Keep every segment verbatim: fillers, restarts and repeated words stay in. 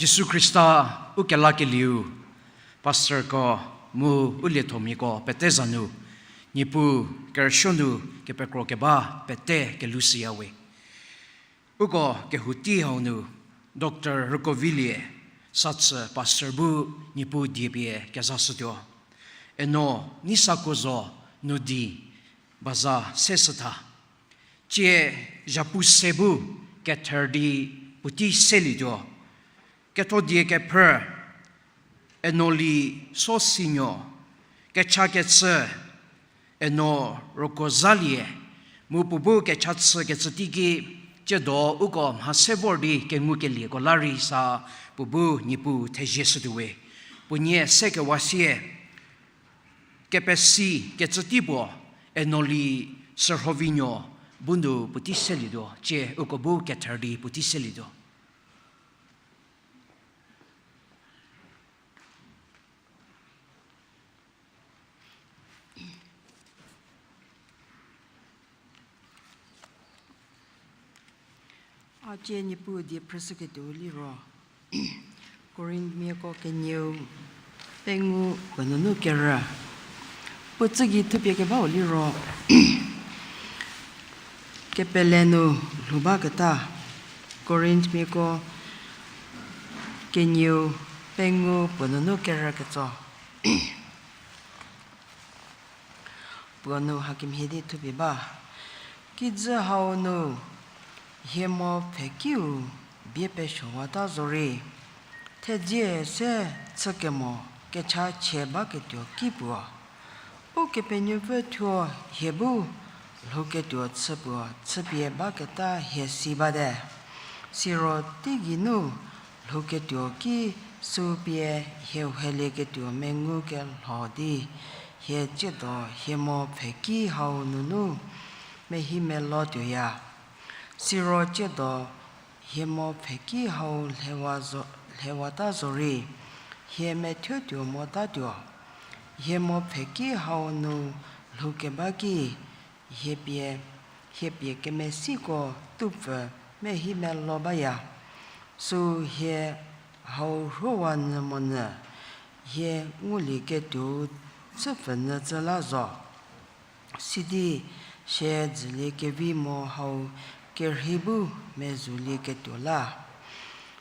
Jisu Khrista u kelakelieu, pastorko mu u liethomiako pete za nu, Niepuu kerüsuo nu kepekro keba pete kelushüyawe. Uko kehouti hau nu, Doctor Rükovilie, satsü pastor bu Niepuu die pie kezashütuo. Eno Nisakozo nu di baza seshütha. Tsie zhapu se bu kether di puotei selietuo. Kethodie kephrü, Enoli Sosinyo, kechakechü, Eno Rokozalie, mu puo bu kecha chükecü teiki, tsiedo uko mha se vor di kengukelieko la rei sa puo bu Niepuu thezie shütuowe. Puo nie sekewa sie, kepesi kecü tei puo, Enoli Sürhovinuo bu nu puotei selietuo, tsie uko bu kether di puotei selietuo. A tsie Niepuu die phrüshüketuo liro, Korinthmiako kenieu pengou puo nunu kerü. Puo tsügei thupie kebau liro, kepele nu lhou baketa, Korinthmiako kenieu pengou puo nunu kerü ketso. Puo nu hakemhie di thupie ba. Kijü hau nu hie mo pfhekiu bie pesuowata zorei, thedzie se chükemo kechachie baketuo ki puo. Ukepenuopfü thuo hie bu lhouketuo chü puo chüpie baketa hie si bate. Siro teigei nu lhouketuo ki süu pie hie whelieketuo mengu kelho di hie tsiedo hie mo pfheki hau nunu mehi melo tuoya. Siro tsiedo hie mo pfheki hau lhewata zorei, hie methuo tuo motatuo. Hie mo pfheki hau nu lhoukeba ki, hie pie, hie pie kemesiko tupfü mehi melo baya. Süu hie hau rhuowa nyü monyü, hie ngulieketuou chüpfü nyü tsü la zo. Sidi sie dzülie kevi mo hau kerhei bu mezhulieketuo la.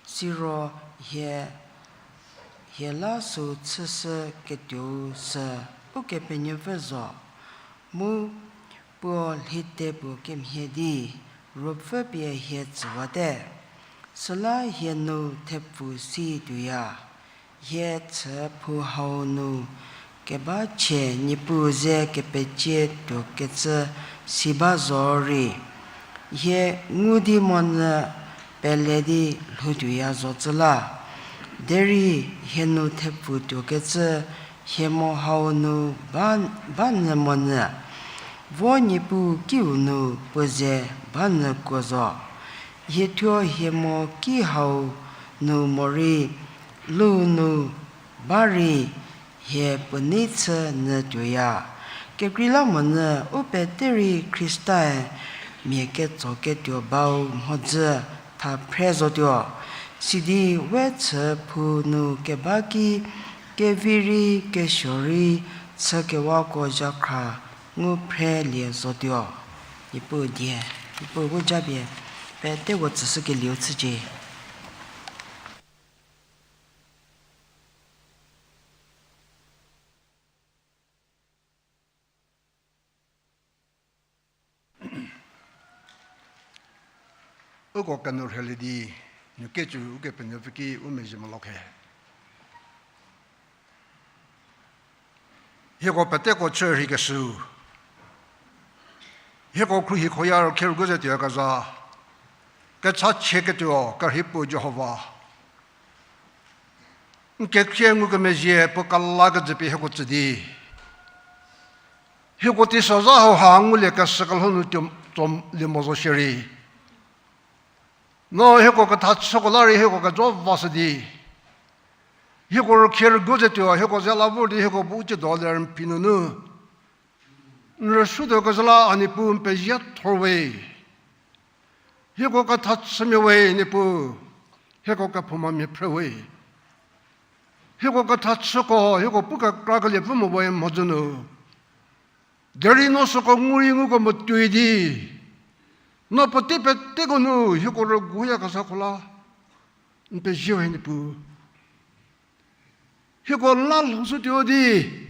Siro hie, hie la süu chüshüketuou sü Ukepenuopfü zo. Mu puo lhite puo kemhie di Ruopfü pie hie tsüwate. Süla hie nu thepfu si tuoya. Hie chü phou hau nu keba chie Niepuu ze kepecie tuokecü si ba zorei, hie ngu di monyü pele di lhoutuoya zo tsü la. Derei hie nu thepfu tuokecü hie mo hau nu ba, ba nyü monyü, vo Niepuu kiu nu puo ze ba nyü kuo zo. Hie thuo hie mo ki hau nu morei lu nu ba rei hie puo nei chü nyü tuoya. Kekreilamonyü u pete rei Khrista-e mia ketsoketuo bau mhodzü tha phre zotuo. Sidi we chü phou nu keba ki kevi rei kesuo rei chükewako zhakhra ngu phrelie zotuo. Niepuu die, Niepuu bu japie peteko tsüshükelieu chücie. Uko kenou rhelie di, nu kecü Ukepenuopfü ki u mezhie molo khe. Hieko peteko chü rhikeshüu, hieko khruohi khoya rükherügu ze tuoyakezha, kechachieketuo kerhei puo Jihova, n kekhrie ngukemezhie puo kelakecü pie hieko tsü di, hieko teisozha hauha ngulie keshükelhou nu tuo, tuolie mo zo shierei, no hieko kethachüko la rei hieko kejo vashü di, hieko rükherügu ze tuo hieko ze la vor di hieko bu u tsiedo ler n phi nunu n rüsuotuokezha la a Niepuu n pezie thor we. Hieko kethachümia we Niepuu, hieko kephoumamia phre we. Hieko kethachüko hieko pu kekrakelie pfü mo we mhodzü nu, derei no süko ngu rei nguko mo tuoi di, no puotei peteko nu hieko rüguyakezhako la n pezie we Niepuu. Hieko la lhoushütuo di,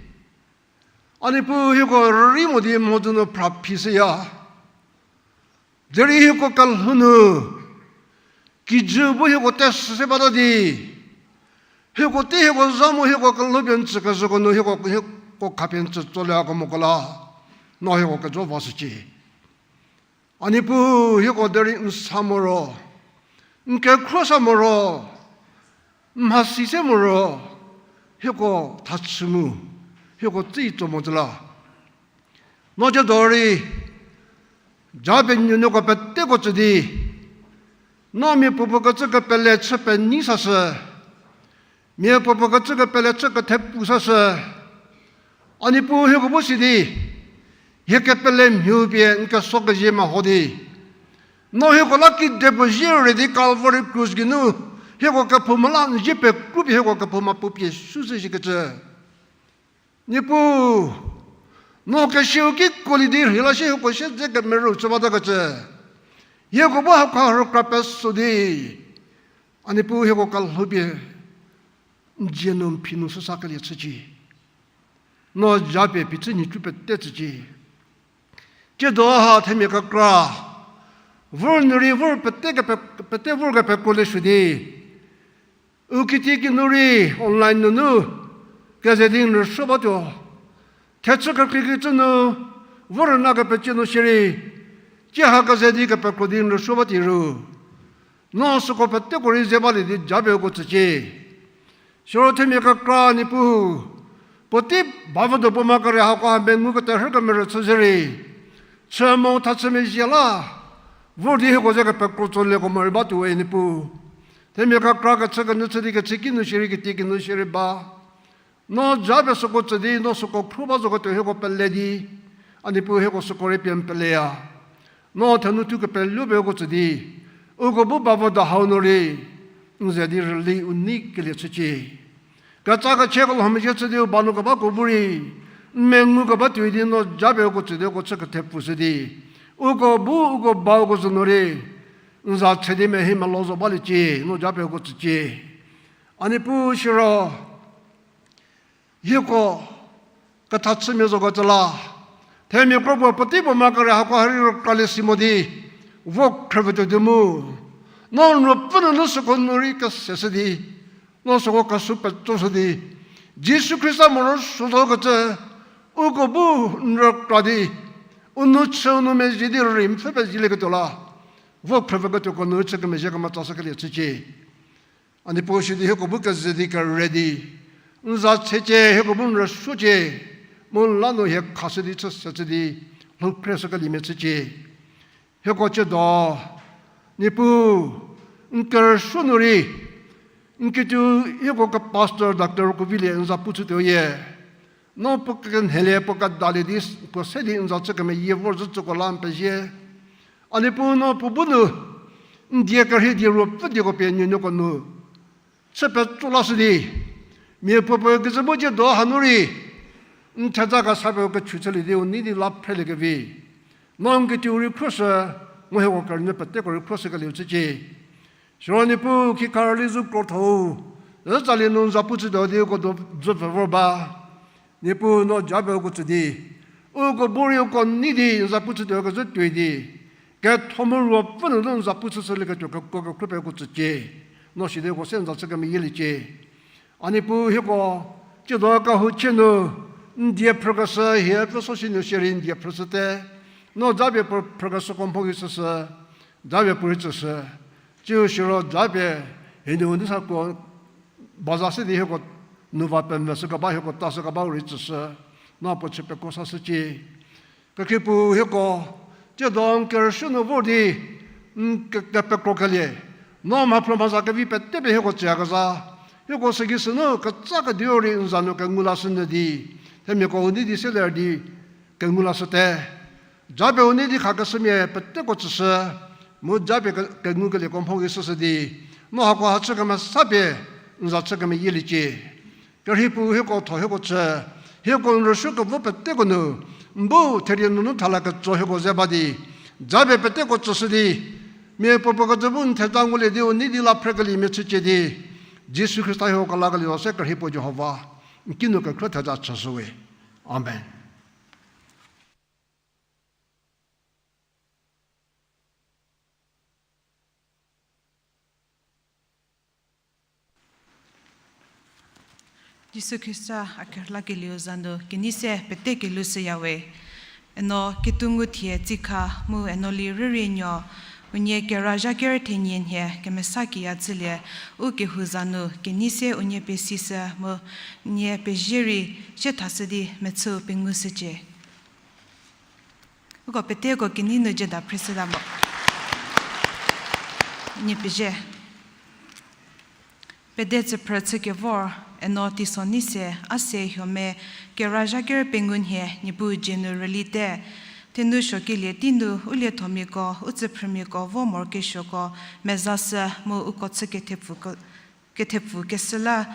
a Niepuu hieko rürei mo di mhodzü nu phra phishüya. Derei hieko kelhou nu kijü bu hieko tesü se bata di, hieko tei hieko zha mu hieko kelhoupie n tsükezhüko nu hieko, hieko khapie n tsü tsolie ako moko la, no hieko kejo vashücie. A Niepuu hieko derei n sa moro, n kekhro sa moro, n mhasi se moro, hieko thachü mu, hieko tsei tso mo tsü la. No tsiedo rei, japie nuonuoko peteko tsü di, no mia puopuo kecü kepele chü penei sashü, mia puopuo kecü kepele chü kethepu sashü, a Niepuu hieko bu si di, hie kepele mhiu pie n keso kezie meho di, no hieko la kidepuo zie re di Calvary krus geinu, hieko kephouma la n zie pekru pie hieko kephouma puo pie sushü shikecü. Niepuu, no kesiau kiko lie di rheila shie hieko siedze kemerü chü batakecü, hieko bu hako rükra peso di, a Niepuu hieko kelhoupie n dzie nu n phi nu süsa kelie chücie. No japie phichü nhicu pete tsücie. Tsiedo ha themia kekra vor nu rei vor pete kepe, pete vor kepekro le shü di, u kitiekinu rei online nunu keze di n rüsuo batuo. Thechü kekreikecü nu vor rüna kepecie nu shierei, tsie ha keze di kepekro di n rüsuo bati ru, no süko peteko rei ze balie di japie uko tsücie. Siro themia kekra Niepuu, Puotei bavü do puo ma kere hako ha mengu keterhü kemerü chü zhie rei, chü mo tha chü mezhie la, vor di hieko ze kepekro tsolie ko morei ba tuowe Niepuu. Themia kekra kechü kenyü chü di kechü kinu shierei ketie kinu shierei ba. No japie süko tsü di, no süko khru ba zoketuo hieko pele di, a Niepuu hieko süko rei pie n peleya. No thenu thu kepelou pie uko tsü di, uko bu bavü do hau nu rei, n ze di rüli u nei kelie chücie. Ketsa kechie kelhou mezhie chü di u ba nu kebako bu rei, n mengu keba tuoi di no japie uko tsü di uko chü kethepfu shü di, uko bu uko ba uko zü nu rei, n za chü di mehie melo zo baliecie, no japie uko tsücie. A Niepuu siro, hieko kethachümia zokecü la, themia kro puo puotei puo ma kere hako ha rei rükralie si mo di, vo khrüvütuo di mu, no n ruopfü nunu süko nu rei keseshü di, no süko kesu petsoshü di, Jisu Khrista morosuo zokecü, uko bu n rükra di, u nou chü u nou mezhie di rei n pfhü pezhielieketuo la, vo khrüvüketuoko nu chü kemezhie kemetsashükelie chücie. A Niepuu sidi hieko bu keze di kere di, n za chücie, hieko bu n rüsuocie, mu la nu hie khashü di chüse chü di, lhou khreshükelie mia chücie. Hieko tsiedo, Niepuu, n kerüsuo nu rei, n kituo hieko ke pastor doctor Kovilie n za pu chütuo ye. No puo kenhelie puo kedalie di puo se di n za chü kemeyie vor zhü tsüko la n pezie. A Niepuu no puo bu nu, n die kerhei di ruopfü dieko pie nuonuoko nu chü petso lashü di, mia puo puo kecü bu tsiedo hanu rei, n theja kesa pie u kechu chülie di u nei di la phrelie kevi. No n kituo rei khruoshü, mu hieko kerünyü peteko rei khruoshükelieu chücie. Siro Niepuu khikha rüli zu krotho-u, zütsalie nu n za pu chütuo di uko do dzü pfü vor ba. Niepuu no japie uko tsü di, uko bu rei uko nei di n za pu chütuo kezhü tuoi di, ketho mu ruopfü nunu n za pu chüshülieketuo kekuo kekhruo pie uko tsücie. No sidi uko se n za chü kemeyieliecie. A Niepuu hieko, tsiedo kehouchie nu, n die phrükeshü hie pfü soshi nu shierei n die phrüshüte. No japie puo phrükeshüko mho gei shüshü, japie puorei tsüshü. Tsiu siro japie, hie nu u nei sa kuo baza se di hieko nu va pemvüshü keba hieko tashü kebau rei tsüshü. No puo chü pekuo sashücie. Kekhriepuu hieko, tsiedo n kerüsuo nu vor di, n ke- kepekrokelie, no mhaphruo mhaza kevi pete pie hieko tsüyakezha, hieko sügei sünu ketsa kediu rei n za nu kengu lashünyü di, themiako u nei di seler di kengu lashüte. Japie u nei di khakeshümia peteko tsüshü, mu japie ke- kengukelieko mho gei shüshü di, no hako ha chü kemesa pie n za chü kemeyieliecie. Kerhei puo hieko tho hieko chü, hieko n rüsuo kevo peteko nu, n bu therie nunu thala ketso hieko ze ba di, japie peteko tsüshü di, mia puopuo kecü bu n theja ngulie di u nei di la phrekelie mia chücie di, Jisu Khrista hieko kelakelie zo se kerhei puo Jihova, n kinu kekhruo theja chüshüwe. Amen. Jisu Khrista a kelakelieu za nu kenei se pete kelhou shüyawe. Eno ketou ngu thie tsikha mu eno li rürei nuo, unie kera zha ker thenie nhie kemesa kiya chülie, u kehou za nu kenei se unie pesishü mu nie pezie rei sie thashü di mechüu pengushücie. Uko peteko kenei nu jüda phreshüta mo. Nie pezie. Pede tsüphrü chükevor, eno teisonei se, a se huomia, kera zha ker pengou nhie Niepuu dzie nu rülite, thenu suokelie tei nu u liethomiako, u tsüphrümiako vo morokesuoko, mezashü mu uko chü kethepfu ko- kethepfu keshü la,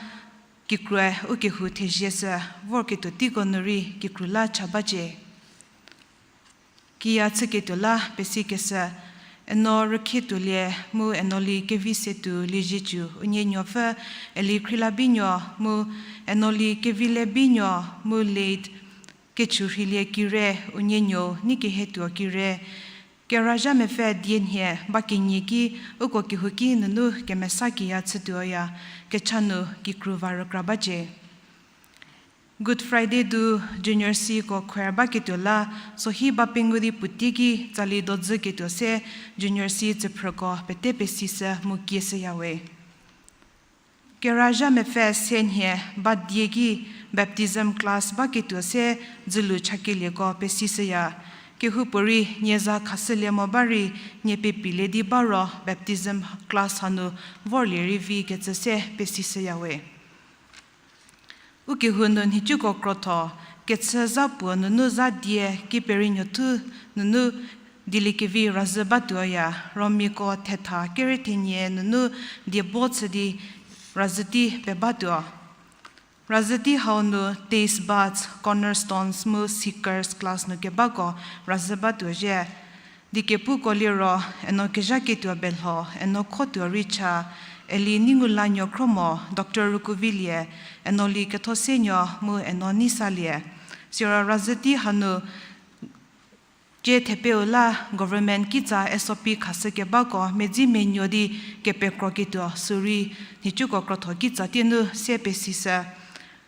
kikrue u kehou thezieshü, vorketuo teiko nu rei kikru la cha bacie. Kiya chüketuo la pesikeshü, eno rükhietuolie mu eno li kevi setuo lieziecü unie nuopfü Eli Khrielavbinuo mu eno li Keviliebinuo mu late Kechurheilie Kire unie nuou Neikehietuo Kire, kera zha mepfü die nhie ba kenie ki uko kehouki nunu kemesa kiya chütuoya, kecha nu kikru va rükra bacie. Good Friday du Junior Cko choir baketuo la, sohi ba pengou di puotei ki tsali dodzüketuo se Junior C tsüphrüko pete pesishü mu kieshüyawe. Kera zha mepfü se nhie ba die ki baptism class baketuo se dzülu chakelieko pesishüya. Kehoupuorei nie za khashülie mo ba rei nie pepilie di ba ro baptism class hanu vorlie rei vi kecü se pesishüya we. Ukehou nu nhicuko krotho, kechü zha puo nunu zha die kipereinuothu nunu dieliekevi razhü batuoya, Romiako thetha kere thenie nunu diebo chü di razhütei pebatuo. Razhütei hau nu taste buds, cornerstones mu seekers class nu kebako razhü batuo zhie. Diekepuko liro, Eno Kezhaketuo Belho, Eno Khotuo Rei Cha, Eli Neingulanyo Khromo, Doctor Rukuvilie, Eno Likethosenuo mu Eno Neisalie. Siro razhütei hanu tie thepeu la government kitsa S O P khashü kebako medzi menuo di kepekroketuo sürei nhicuko krotho kitsa tienu se pesishü.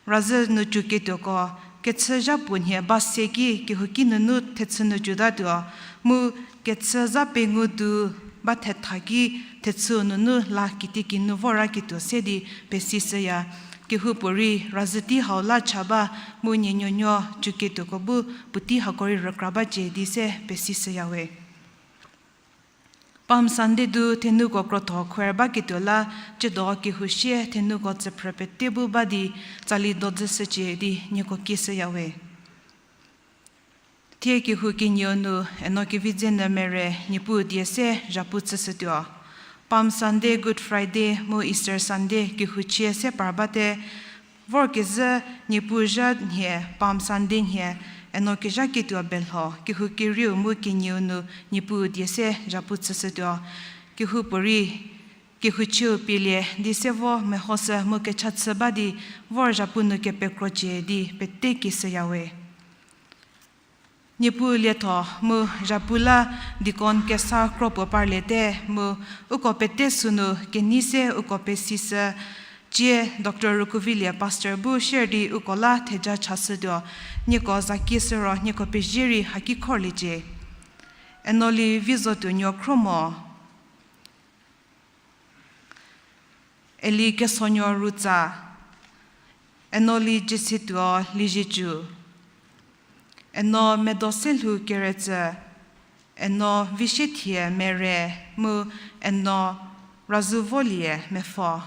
Razhü nu cüketuoko, kechü zha puo nhie ba se ki kehouki nunu thechü nu cütatuo, mu kechü zha pengou du ba thetha ki thechü nunu la kitikinu voraketuo se di pesishüya. Kehoupuorei razhütei hau la cha ba mu nie nuonuo cüketuoko bu puotei hako rei rükra bacie di se pesishüya we. Palm Sunday du thenuko krotho choir baketuo la, ciedo kehou sie thenuko tsüphrü pete bu ba di tsali dodzüshücie di nieko kieshüya we. Thie kehou kenieu nu Eno Kevidzenyü Mere Niepuu die se zhapu chüshütuo. Palm Sunday, Good Friday mu Easter Sunday kehou chie se par bate, vorkezhü Niepuu zha nhie Palm Sunday nhie Eno Kezhaketuo Belho kehou kerieu mu kenieu nu Niepuu die se zhapu chüshütuo. Kehoupuorei kehou chieu pielie di se vo mehoshü mu kecha chü ba di vor zhapu nu kepekrocie di pete kieshüya we. Niepuu lietho mu zhapu la deacon kesa kro puo parliete mu uko pete sünu kenei se uko pesishü. Tie Doctor Rukuvilie pastor bu share di uko la theja chashütuo. Nieko za kieshü ro nieko pezie rei haki khorliecie. Eno Livizotuonuo Khromo, Eli Kesonuo Rutsa, Eno Lijesituo Liezietsu, Eno Medoselhou Keretsü, Eno Visiethie Mere mu Eno Razuvolie Mepfo.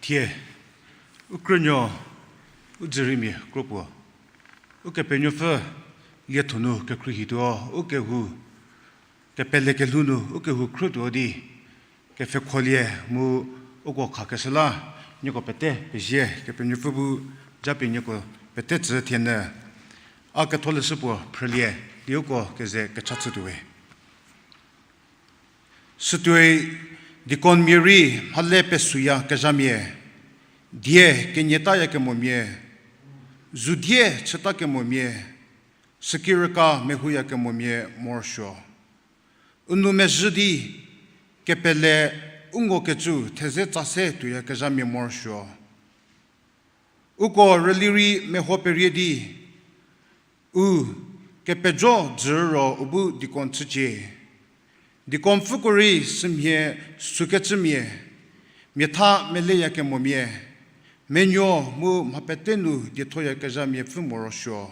Thie, u krünuo, u dzüriemia kro puo, Ukepenuopfü lietho nu kekhruohituo, ukehou kepele kelhou nu ukehou khrütuo di kepfhekholie mu uko khakeshü la, nieko pete pezie. Kepenuopfü bu japie nieko pete tsü thienyü. A ketholeshü puo phrülie di uko keze kecha chütuowe. Sütuoi deaconmia rei mhale pesuoyakezhamia, die kenyetayakemomia, zu die chütakemomia, süki rüka mehouyakemomia morosuo. U nou mezhü di kepele u ngokecü theze tsa se tuoyakezhamia morosuo. Uko rüli rei meho perie di, u kepejo dzü ro u bu deacon chücie. Deaconpfüko rei sümhie sükecümia, miatha meleyakemomia, menuo mu mha pete nu diethoyakezhamia pfü morosuo.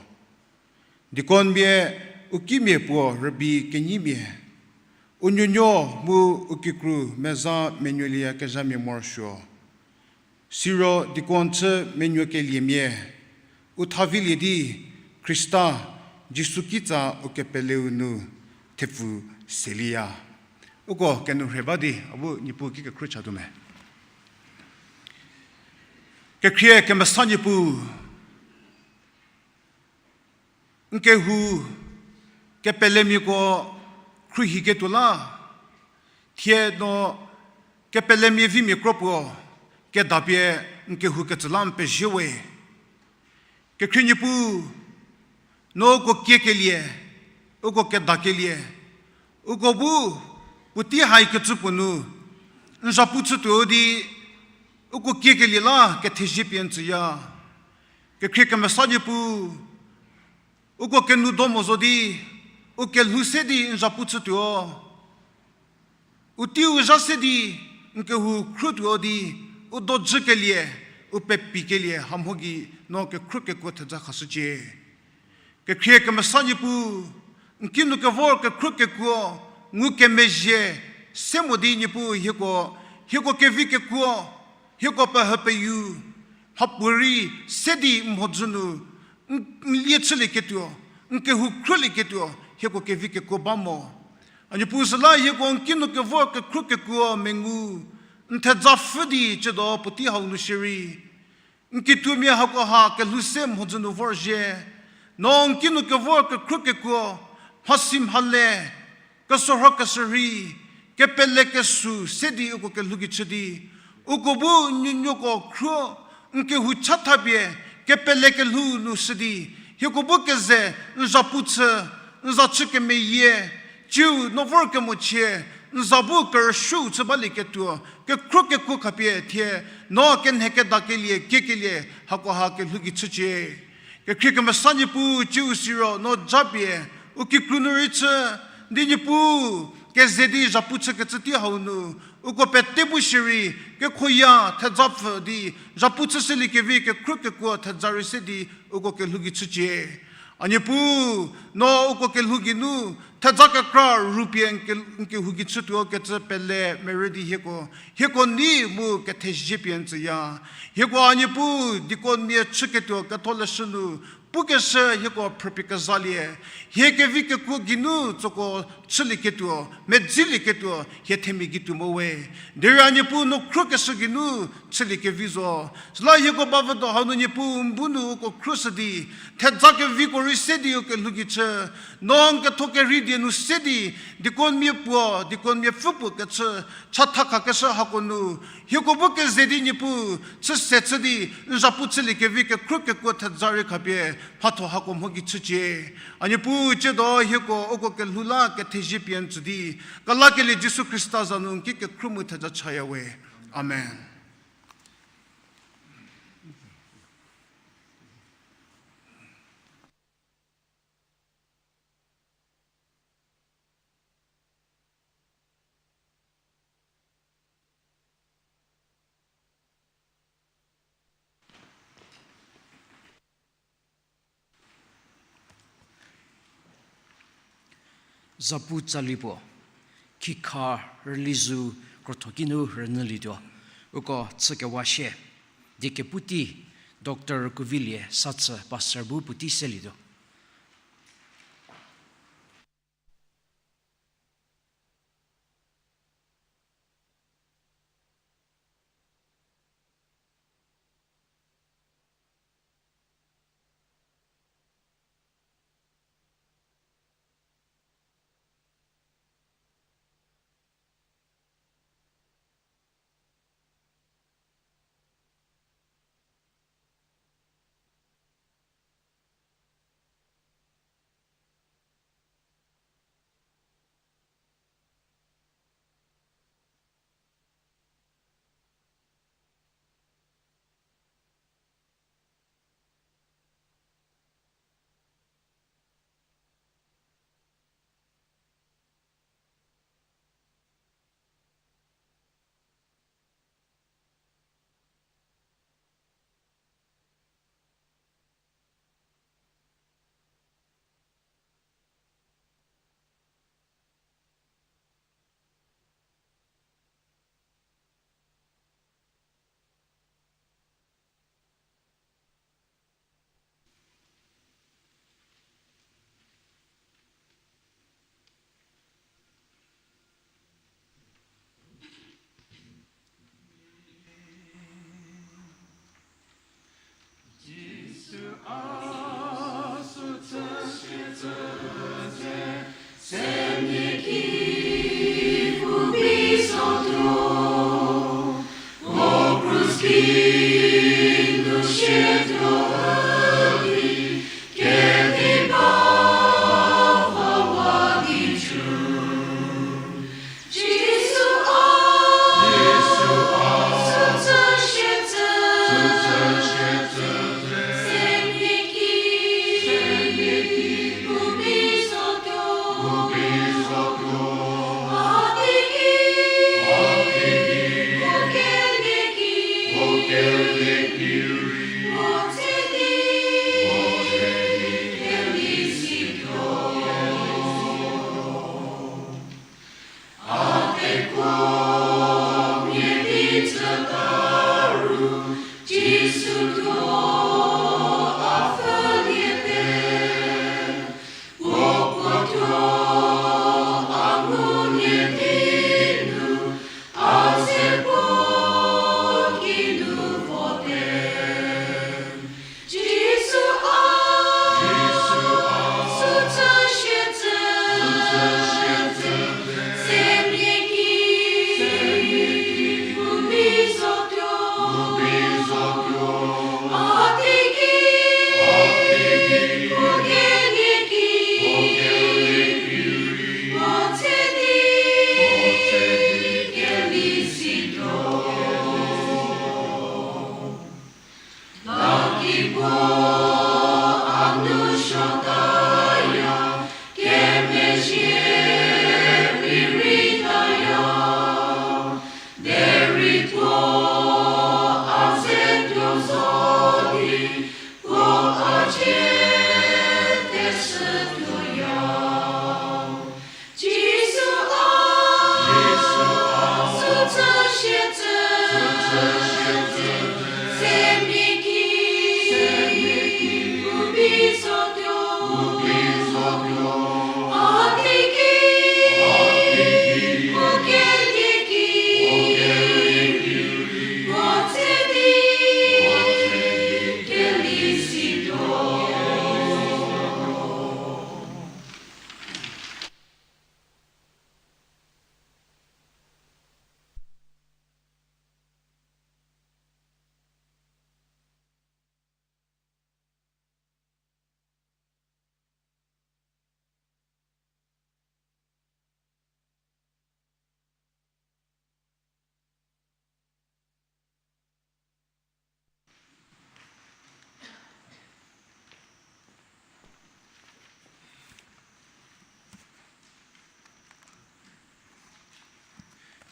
Deaconmia u kimia puo rübei kenyimia, u nuonuo mu u kikru meza menuolieyakezhamia morosuo. Siro deacon chü menuokeliemia, u thavilie di Khrista Jisu kitsa u kepeleu nu thepfu selieya. Uko kenourhei ba di a bu Niepuu ki kekhruohi chatuo me. Kekhrie kemesa Niepuu, n kehou kepelemiako khruohiketuo la, thie no kepelemia vimia kro puo kedapie n kehou ketsü la n pezie we. Kekhrie Niepuu, no uko kiekelie, uko kedakelie, uko bu Puotei haikecü puo nu, n zapu chütuo di, uko kiekelie la kethezie pie n tsüya. Kekhrie kemesa Niepuu, uko kenu do mo zo di, u kelhou se di n zapu chütuo. U teiu zha se di, n kehou khruotuo di, u dojükelie, u pepikelie, hamho gei no kekhruo kekuo thedza khashücie. Kekhrie kemesa Niepuu, n kinu kevor kekhruo kekuo, ngukemezhie, se mo di Niepuu hieko, hieko kevi kekuo, hieko pehü peyu, mhapuorei se di n mhodzü nu, n, n lie chülieketuo, n kehou khruolieketuo, hieko kevi kekuo ba mo. A Niepuu süla hieko n kinu kevor kekhruo kekuo mengu, n thedza pfhü di ciedo puotei hau nu shierei. N kituomia hakoha kelhou se mhodzü nu vorzhie. No n kinu kevor kekhruo kekuo, mhasi mhale, kesorho keserhei, kepele kesu se di uko kelhou gei chü di. Uko bu nuonuoko khruo, n kehou chathapie, kepele kelhou nu shü di. Hieko bu keze, n zapu chü, n za chü kemeyie, ciu no vorkemochie, n za bu kerüshüu chü balieketuo, kekhruo kekuo khapie thie, no kenhe kedakelie, kiekelie, hakoha kelhou gei chücie. Kekhrie kemesa Niepuu ciu siro no japie, u kikru nu rei chü, di Niepuu, keze di zapu chükecü tei hau nu, uko pete bu shierei, kekhoya thedza pfü di, zapu chüshüliekevi kekhruo kekuo thedza rei se di, uko kelhou gei chücie. A Niepuu, no uko kelhou geinu, thedza kekra rupie n ke, n kehou gei chütuo kecü pele merü di hieko, hieko nei mu kethezie pie n tsüya. Hieko a Niepuu, deaconmia chüketuo ketholeshü nu, pukeshü hieko phrüpie kezalie. Hie kevi kekuo geinu tsüko chülieketuo, medzilieketuo, hie themia gei tuo mo we. Derei a Niepuu no khruokeshü geinu chüliekevi zo. Süla hieko bavüdo hau nu Niepuu n bu nu uko khruoshü di, thedza keviko rei se di uko kelhou gei chü, no n ketho kerhei die nu se di, deaconmia puo, deaconmia pfü puo kechü, chatha khakeshü hako nu, hieko bu keze di Niepuu, chüse chü di, n zapu chüliekevi kekhruo kekuo thedza rei khapie, mhatho hako mho gei chücie. A Niepuu ciedo hieko uko kelhou la kethezie pie n tsü di, kelakelie Jisu Khrista za nu n ki kekhruohi mu thedza chaya we. Amen. Zapu tsali puo, khikha rüli zu krotho kinu rünyülietuo, uko chükewa shie, die kepu tei, Doctor Kuvilie Satsü pastor bu puotei selietuo.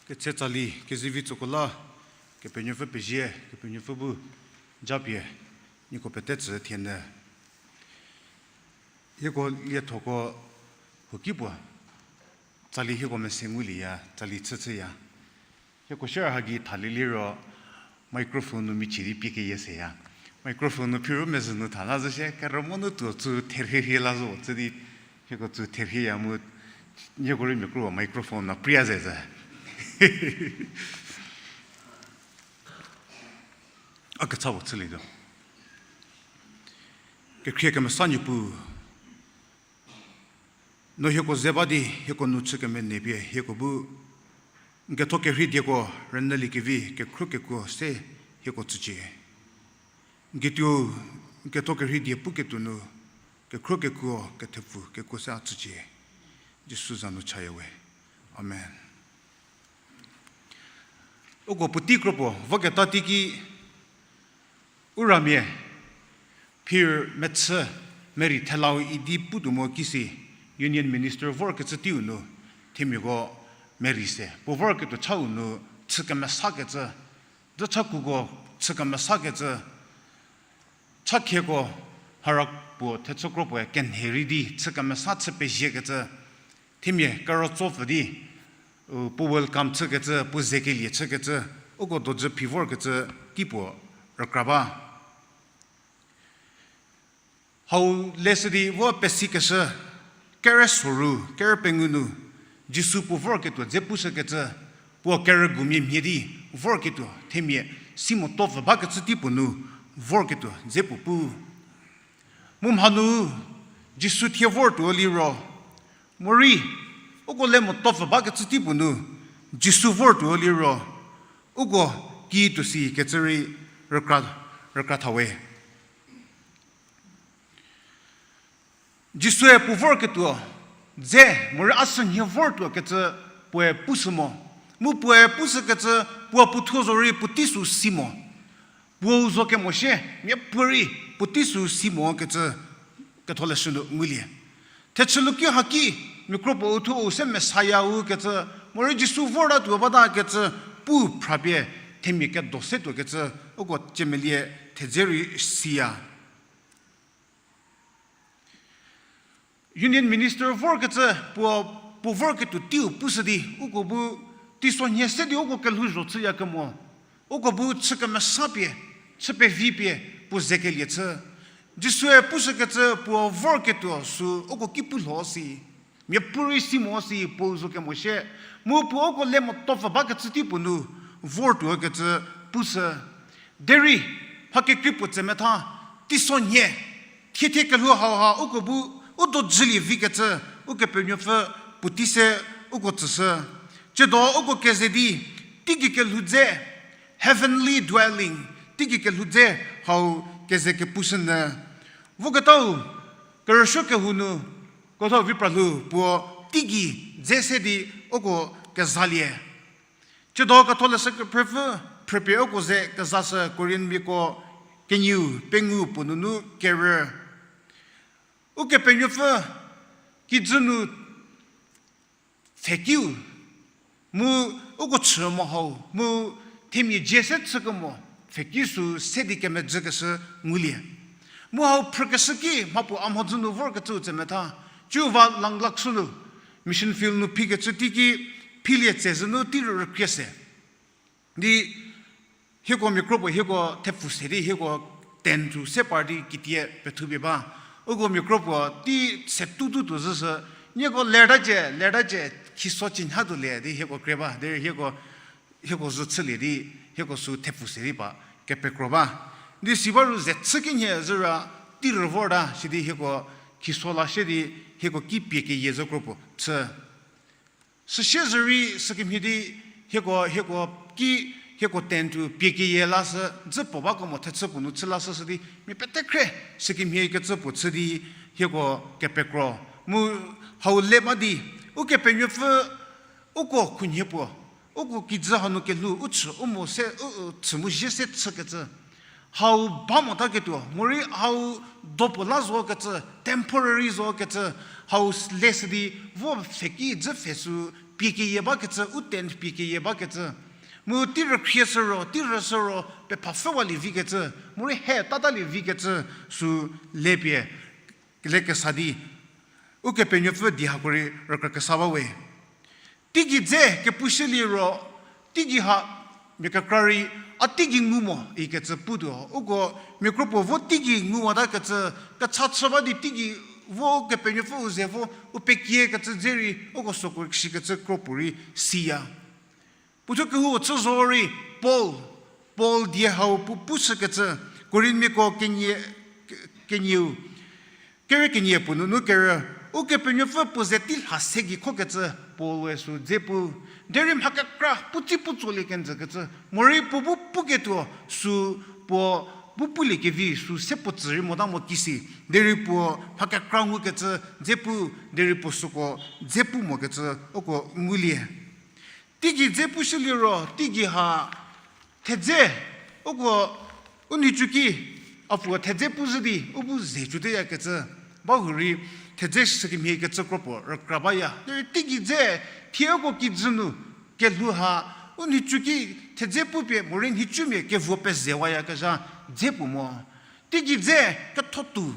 Ketse tsali kezivi tsüko la, Kepenuopfü pezie, Kepenuopfü bu japie, nieko pete tsü thienyü. Hieko liethoko huoki puo, tsali hieko mese ngulieya, tsali chüchüya. Hieko share hagi thalie liro, microphone nu michie di pie keyie seya. Microphone nu phiru mezhü nu tha la zhü shie, kerümo nu tuo tsü therhie rhie la zo, tsü di hieko tsü therhieya mu, nieko rei mia kro microphone nu priya ze zhü. A kecha puo chülietuo. Kekhrie kemesa Niepuu, no hieko ze ba di hieko nu chü kemenei pie hieko bu n ketho kerhei dieko rünyüliekevi kekhruo kekuo se hieko tsücie. N kituo n ketho kerhei die puketuo nu kekhruo kekuo kethepfu kekuo se a tsücie. Jisu za nu chaya we. Amen. Uko puotei kropuo voketa teiki u ramia phir mechü merei thelau idi putuo mo kisi Union Minister vorkecü teiu nu themiako merei se puo vorketuo chau nu chü kemesakecü, dzü cha kuko chü kemesakecü, cha khieko hara puo thechü kropuoe kenhe rei di chü kemesa chü peziekecü, themia kerütsopfü di, u, puo welcome chükecü, puo zekelie chükecü, uko dojü phi vorkecü teipuo rükra ba. Hau leshü di vo pesikeshü, kere soru, kere pengou nu, Jisu puo vorketuo dze pushükecü, puo kerügumia mhie di vorketuo themia si motopfü bakecü teipuo nu vorketuo dze puo pu. Mu mhanu Jisu thie vortuo liro, morei uko le motopfü bakecü teipuo nu Jisu vortuo liro, uko kituo sikecü rei rükra, rükra thawe. Jisue puo vorketuo dze morei a sünhie vortuokecü puoe pushü mo. Mu puoe pushükecü puo puothuo zorei puotei sü si mo. Puou zo kemo shie, miapuorei puotei sü si mokecü ketholeshü nu ngulie. Thechüluki haki, mikro puo uthuo u se Messiah-u kecü, morei Jisu vortatuo batakecü, pu phrapie themia kedo se tuokecü, uko ciemelie thedze rei siya. Union Minister vorkecü puo, puo vorketuo teiu pushü di, uko bu teisonhie se di uko kelhouzho chüyakemo, uko bu chü kemesapie, chü pevipie, puo zekelie chü. Jisue pushükecü puo vorketuo sü uko ki pu lho si. Miapuorei si mo si puo zo kemo shie. Mu puo uko le motopfü bakecü tei puo nu vortuo kecü pushü. Derei, mha kekrei puo tsemetha, teisonhie, thiethie kelhou hauha uko bu, u dojülie vikecü, Ukepenuopfü puotei se uko tsüshü. Tsiedo uko keze di, teigei kelhou dze, heavenly dwelling, teigei kelhou dze hau keze kepushünyü. Voketau, kerüsuo kehou nu, kethou vi pralhou puo teigei dze se di uko kezalie. Tsiedo ketholeshü kephrüpfü, phrüpie uko ze kezashü Korinthmiako kenieu pengou puo nunu kerü. Ukepenuopfü kijü nu pfhekiu, mu uko chü mo hau, mu themia dzie se chükemo, pfheki sü se di kemedzükeshü ngulie. Mu hau phrükeshü ki mhapuo a mhodzü nu vorkecüu tsemetha, ciu va Langlaksü nu, mission field nu phikecü teiki philie tsezhü nu tei rükrie se. Di hieko mia kro puo hieko thepfu se di hieko tent tu se par di kitie pethupie ba. Uko mia kro puo tei se tututuo zhüshü, nieko lertacie, lertacie, khiso chinhatuo le di hieko kre ba, derei hieko, hieko zhü chülie di, hieko sü thepfu se di pa, kepekro ba. Di si ba ru ze chü kinhie zhüra, tei rü vorta, sidi hieko khiso la shie di, hieko ki pie keyie zhü kro puo chü. Süsie zhü rei sükemhie di hieko, hieko ki, hieko tent tu pie keyie lashü, dzü puo bakemo thechü puo nu chü lashü sü di, mia pete khre sükemhie kecü puo chü di hieko kepekro. Mu hau le ba di, Ukepenuopfü uko khunhie puo, uko kijü hanu kelhou u chü u mo se, u, u chü mu zie se chükecü. Hau ba motaketuo, morei hau do puo la zokecü, temporary zokecü, hau leshü di vo pfheki dzü pfhe sü pie keyie bakecü, u tent pie keyie bakecü. Mu tei rükhrie shü ro, tei rü shü ro, pephapfü walie vikecü, morei he tatalie vikecü, sü lepie, le kesa di, Ukepenuopfü di hako rei rükra kesa ba we. Teigei dze kepushü liro, teigei ha mia kekra rei, a teigei ngu mo ikecü putuo. Uko mia kro puo vo teigei nguwatakecü, kecha chü ba di teigei vo Kepenuopfü u ze vo u pekiekecü dze rei, uko süko shikecü kro puorei siya. Puothuo kehou chü zorei Paul, Paul die hau pu pushükecü, Korinthmiako kenie, kenieu, kere kenie puo nunu kerü, Ukepenuopfü puo ze tei lha se gei khokecü Paul-e sü dze pu. Derei mha kekra puotei pu tsolie kenjükecü, morei puo bu puketuo sü puo bu pulie kevi sü se puo tsü rei mota mo kisi. Derei puo mha kekra ngukecü dze pu, derei puo süko dze pu mokecü uko ngulie. Teigei dze pushü liro, teigei ha thedze, uko u nhicu ki, a puo thedze pu zhü di, u bu ze cuteyakecü, ba hurei thedze sükemhie kecü kro puo rükra baya. Derei teigei dze, thie uko kijü nu, kelhou ha, u nhicu ki thedze pupie morei nhicumia kevo pezewayakezha dze puo mo. Teigei dze ketho tuo,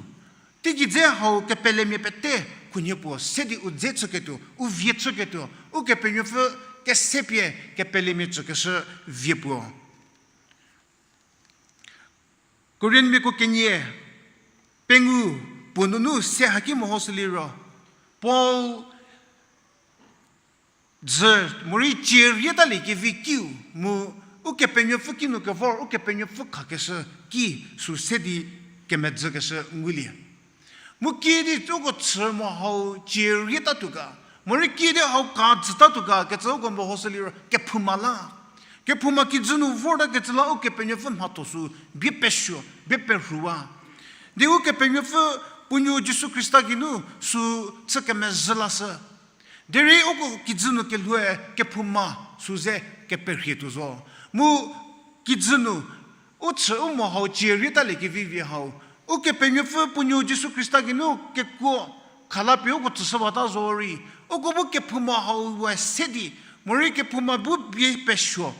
teigei dze hau kepelemia pete khunhie puo se di u dze chüketuo, u vie chüketuo, Ukepenuopfü kesepie kepelemia tsükeshü vie puo. Korinthmiako kenie pengou puo nunu se haki mehoshü liro, Paul dzü morei cie rietalie kevi kiu mu Ukepenuopfü kinu kevor, Ukepenuopfü khakeshü ki sü se di kemedzükeshü ngulie. Mu kiüdi uko chü mo hau cie rietatuo ga, morei kiüdi hau ka jütatuo ga kecü uko mehoshü liro kephouma la. Kephouma kijü nu vortakecü la Ukepenuopfü mhatho sü bie pesuo, bie perhuwa. Di Ukepenuopfü puo nuo Jisu Khrista geinu sü chü kemezhü lashü. Derei uko kijü nu kelhoue kephouma sü ze keperhie tuo zo. Mu kijü nu u chü u mo hau cie rietalie kevi vie hau, Ukepenuopfü puo nuo Jisu Khrista geinu kekuo khalapie uko tsüshüwata zorei, uko bu kephouma hau we se di, morei kephouma bu bie pesuo,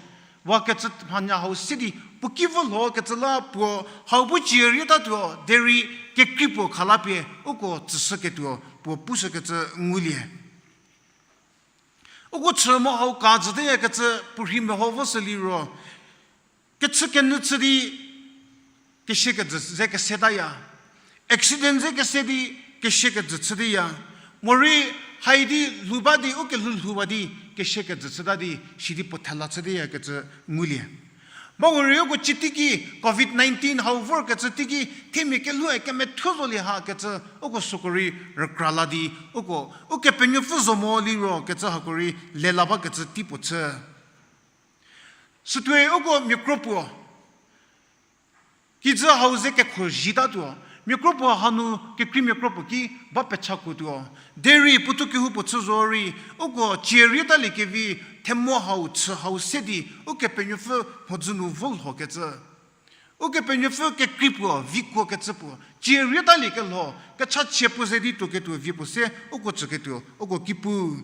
wakecü mhanya hau se di puo ki vü lhokecü la puo hau bu cie rietatuo derei kekrei puo khalapie uko tsüshüketuo puo pushükecü ngulie. Uko chü mo hau ka jüteyakecü puorhi meho vo sü liro, kechü kenyü chü di kesiekejü ze kesetaya. Accident ze kese di kesiekejü chüteya. Morei haidi lhou ba di, ukelhou lhou ba di kesiekejü chüta di, sidi puo thela chüteyakecü ngulie. Bakorei uko cü teiki covid nineteen hau vorkecü teiki themia kelhou-e kemethuo zolie hakecü uko süko rei rükra la di, uko Ukepenuopfü zo mo liro kecü hako rei lela bakecü tei puo chü. Sütuoi uko miakro puo kijü hau ze kekho zhitatuo. Miakro puo hanu kekrei miakro puo ki ba pecha kuotuo. Derei puotou kehoupuo chü zorei, uko cie rietalie kevi themo hau chü hau se di Ukepenuopfü mhodzü nu vo lhokecü. Ukepenuopfü kekrei puo vi kuokecü puo cie rietalie kelho, kechachie puo ze di tuoketuo vie puo se uko tsüketuo, uko ki pu.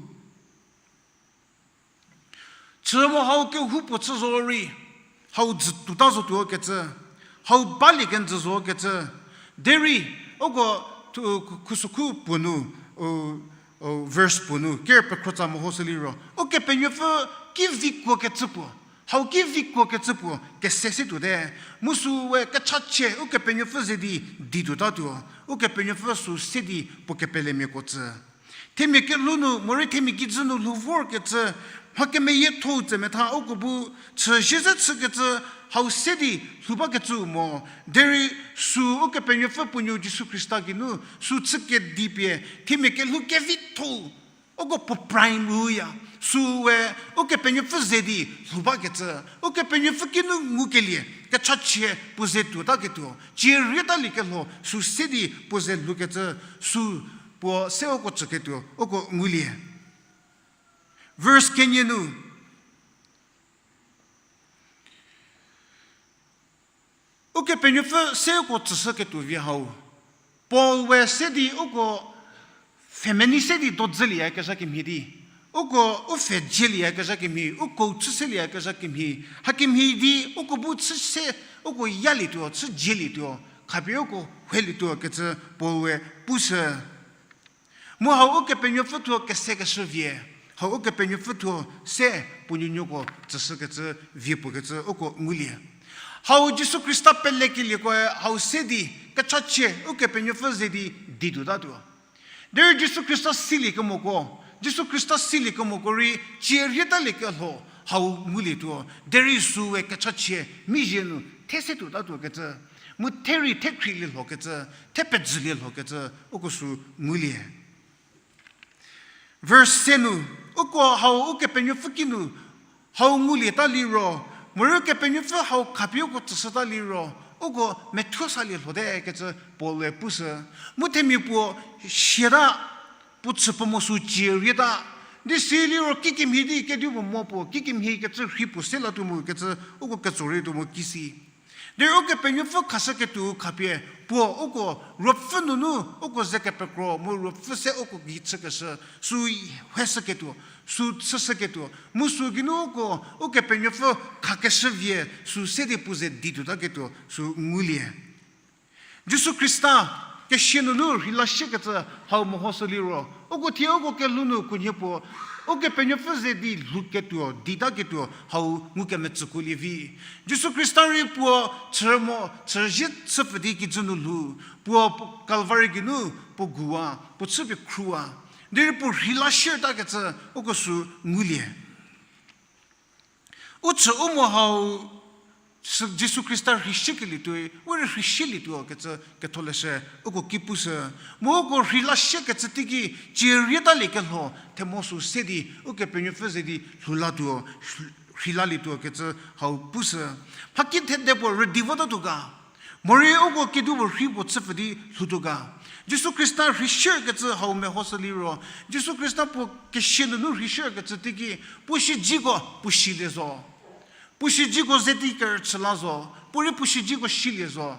Chü mo hau kehoupuo chü zorei, hau dzü tuota zotuo kecü, hau balie kenjü zo kecü, derei, uko thu-, khusükhu puo nu, u, u, verse puo nu ker pekhro tsa meho sü liro, Ukepenuopfü ki vi kuokecü puo, hau ki vi kuokecü puo kese se tuote, mu süe kechachie Ukepenuopfü ze di di tuotatuo, Ukepenuopfü sü se di puo kepelemiako tsü. Themia kelhou nu, morei themia kijü nu lhou vorkecü, mha kemeyiethou tse metha uko bu chü zhie ze chükecü, hau se di lhou bakecü mo, derei sü Ukepenuopfü puo nuo Jisu Khrista geinu, sü chü kedipie, themia kelhou kevithou, uko puo prime uya, süe Ukepenuopfü ze di lhou bakecü, Ukepenuopfü kinu ngukelie, kechachie puo ze tuotaketuo, cie rietalie kelho sü se di puo ze lhoukecü, sü puo se uko tsüketuo, uko ngulie. Verse kenie nu, Ukepenuopfü se uko tsüshüketuo vi hau. Paul we se di uko family se di dodzülieyakezha kemhie di, uko u pfhe dzielieyakezha kemhie, uko chü selieyakezha kemhie, hakemhie di uko bu chü se, uko yalietuo, chü dzielietuo, khapie uko huelietuo kecü Paul we pushü. Mu hau Ukepenuopfü thuo kesekeshü vie, hau Ukepenuopfü thuo se puo nuonuoko tsüshükecü vie puo kecü uko ngulie. Hau Jisu Khrista pelekelieko hau se di kechachie Ukepenuopfü ze di di tuotatuo. Derei Jisu Khrista siliekemoko, Jisu Khrista siliekemoko rei cie rietaliekelho hau ngulietuo, derei süe kechachie mizhie nu the se tuotatuo kecü, mu therei the khrilie lhokecü, the pejülie lhokecü uko sü ngulie. Verse se nu, uko hau Ukepenuopfü kinu hau ngulieta liro, morei Ukepenuopfü hau khapie uko tsüshüta liro, uko methuo salie lhote kecü Paul-e pushü. Mu themia puo siata, puo chü puo mo sü cie rieta. Di si liro kikemhie di kedipuo mo puo, kikemhie kecü rhi puo se latuo mu kecü uko ketso rei tuo mu kisi. Derei Ukepenuopfü khashüketuo khapie, puo uko ruopfü nunu uko ze kepekro mu ruopfü se uko gei chükeshü, sü heshüketuo, sü chüshüketuo, mu sü geinu uko Ukepenuopfü khakeshü vie sü se di puo ze di tuotaketuo sü ngulie. Jisu Khrista kesia nunu rheila shiekecü hau mehoshü liro, uko thie uko kelhou nu khunhie puo Ukepenuopfü ze di lhouketuo, ditaketuo hau ngukemetsükuolie vi. Jisu Khrista rei puo chü mo, chüzie chüpfü di kijü nu lhou, puo, puo Calvary geinu puo guwa, puo chüpie khrüwa. Derei puo rheila shietakecü uko sü ngulie. U chü u mo hau, sü Jisu Khrista rheisiekelietuoi, u rei rheishielietuo kecü ketholeshü uko ki pushü. Mu uko rheila shiekecü teiki cie rietaliekelho themo sü se di Ukepenuopfü ze di lhoulatuo, rheilalietuo kecü hau pushü. Mhaki thedepuo rüdi votatuo ga, morei uko kedipuo rhi puo chüpfü di lhoutuo ga. Jisu Khrista rheishikecü hau mehoshü liro, Jisu Khrista puo kesia nunu rheishikecü teiki, puo siedziko puo silie zo. Puo siedziko ze di kerüchü la zo, puo rei puo siedziko silie zo.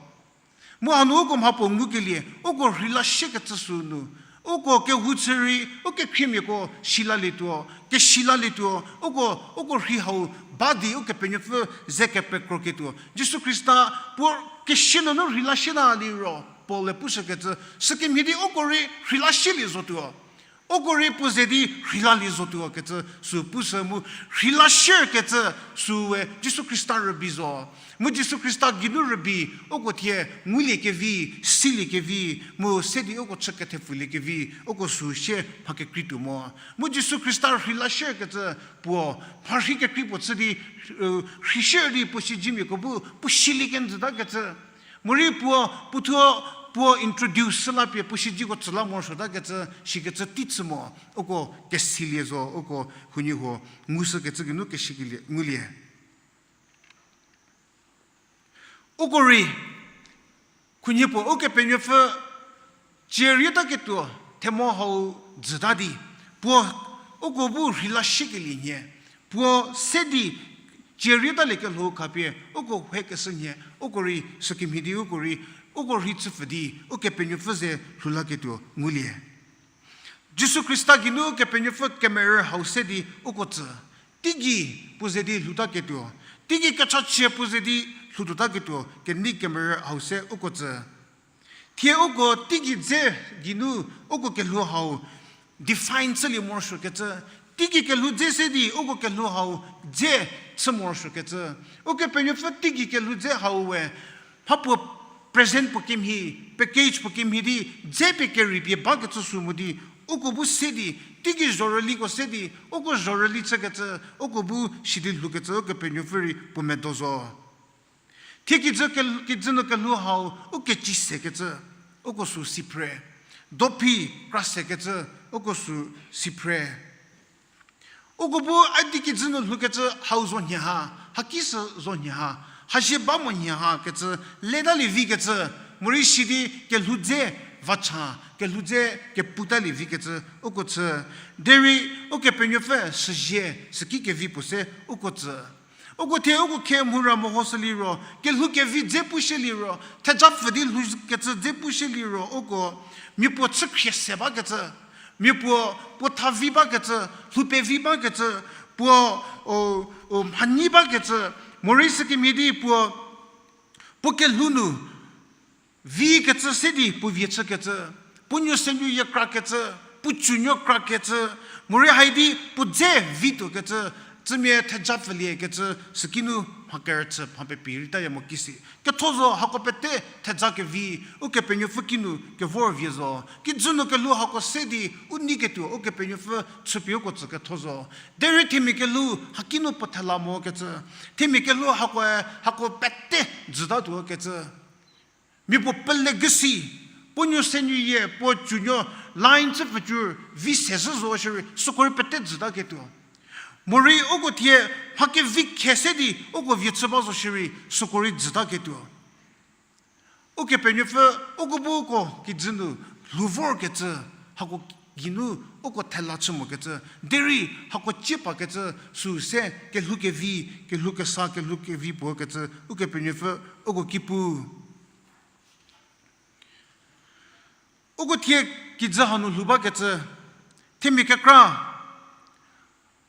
Mu hanu uko mha puo ngukelie, uko rheila shiekecü sü nu, uko kehou chü rei, ukekhriemiako silalietuo, kesilalietuo, uko, uko rhi hau ba di Ukepenuopfü ze kepekroketuo. Jisu Khrista puo kesia nunu rheila shieta liro, Paul-e pushükecü, sükemhie di uko rei rheila shielie zotuo. Uko rei puo ze di rheilalie zotuo kecü sü pushü mu rheila shierkecü süe Jisu Khrista rübei zo. Mu Jisu Khrista geinu rübei uko thie nguliekevi, siliekevi, mu se di uko chü kethepfüliekevi, uko sü sie mha kekreituo mo. Mu Jisu Khrista rheila shierkecü puo, mharhi kekrei puo chü di, rheishier di puo siedzemiako bu puo silie kenjütakecü. Morei puo, puothuo, puo introduce shü la pie puo siedzeko tsüla morosuotakecü, shikecü tei chü mo, uko kesilie zo, uko huoniehuo ngushükecü geinu keshikelie ngulie. Uko rei, khunhie puo Ukepenuopfü cierietaketuo themo hau jüta di, puo uko bu rheila shiekelie nhie, puo se di cierietalie kelhou khapie uko hekeshü nhie, uko rei sükemhie di uko rei, uko rhei chüpfü di Ukepenuopfü ze lhoulaketuo ngulie. Jisu Khrista geinu Kepenuopfü kemerü hau se di uko tsü. Teigei puo ze di lhoutaketuo, teigei kechachie puo ze di lhoutuotaketuo kenei kemerü hau se uko tsü. Thie uko teigei dze geinu uko kelhou hau define chülie morosuokecü, teigei kelhou dze se di uko kelhou hau dze chü morosuokecü. Ukepenuopfü teigei kelhou dze hau we, mha puo present puo kemhie, package puo kemhie di dze pie kerei pie bakecü sü mo di, uko bu se di, teigei zhorüliko se di uko zhorüli chükecü, uko bu sidi lhoukecü Ukepenuopfü rei puo medo zo. Thie kijü ke-, kijü nu kelhou hau u keci sekecü, uko sü si phre. Dophi kra sekecü, uko sü si phre. Uko bu a di kijü nu lhoukecü hau zo nhie ha, haki sü zo nhie ha, hazie ba mo nhie ha kecü, letalie vikecü, morei sidi kelhou dze vacha, kelhou dze keputalie vikecü uko tsü. Derei Ukepenuopfü süzie süki kevi puo se uko tsü. Uko thie uko khe mhura mehoshü liro, kelhou kevi dze pushie liro, thejapfü di lhoukecü dze pushie liro uko, miapuo chü khrie se bakecü, miapuo, puo tha vi bakecü, lhou pevi bakecü, puo, o, o, mhanyi bakecü, morei sükemhie di puo, puo kelhou nu vikecü se di puo vie chükecü, puo nuo se nuo yie krakecü, puo cünuo krakecü, morei hai di puo dze vituokecü, tsümia thejapfüliekecü süki nu mha kerüchü mha pepi reitaya mo kisi. Ketho zo hako pete theja kevi, Ukepenuopfü kinu kevor vie zo. Kijü nu kelhou hako se di u neiketuo Ukepenuopfü chüpie uko tsü ketho zo. Derei themia kelhou haki nu puo thela mokecü, themia kelhou hakoe hako pete jütatuokecü. Miapuo pele gesi, puo nuo se nuo yie, puo cünuo line chü pfücü vi se zhü zo shierei süko rei pete jütaketuo. Morei uko thie mha kevi khe se di uko vie chü ba zo shierei süko rei jütaketuo. Ukepenuopfü uko bu uko kijü nu lhou vorkecü, hako geinu uko thela chü mokecü, derei hako cie pakecü sü se kelhou kevi, kelhou kesa, kelhou kevi puo kecü Ukepenuopfü uko ki pu. Uko thie kijü hanu lhou bakecü, themia kekra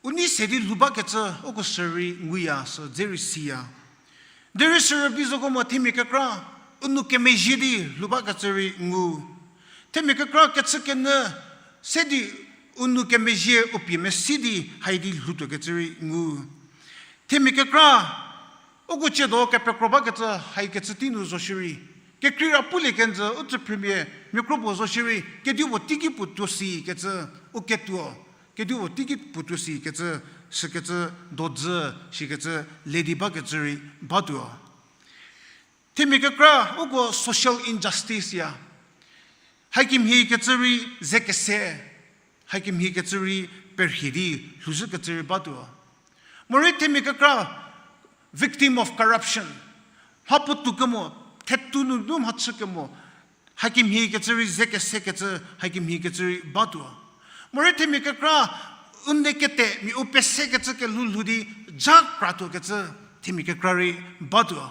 u nei se di lhou bakecü uko sürei nguya sü dze rei siya. Derei sürei bi zoko mo themia kekra u nou kemezhie di lhou bakecü rei ngu. Themia kekra kechükenyü se di u nou kemezhie u pie mesi di hai di lhoutuokecü rei ngu. Themia kekra uko ciedo kepekro bakecü haikecü tei nu zo shierei, kekreira pulie kenjü u tsüphrümia miakro puo zo shierei, kedipuo teiki puo tuo sikecü, u ketuo, kedipuo teiki puo tuo sikecü, sükecü dojü, sikecü le di bakecü rei batuo. Themia kekra uko social injustice ya. Hakemhie kecü rei ze kese, hakemhie kecü rei perhie di lhouzhükecü rei batuo. Morei themia kekra victim of corruption. Mha puotou kemo, thetu nunu mha chü kemo, hakemhie kecü rei ze kese kecü, hakemhie kecü rei batuo. Morei themia kekra u nei kete mia u pese kecü kelhou lhou di ja kratuokecü, themia kekra rei batuo.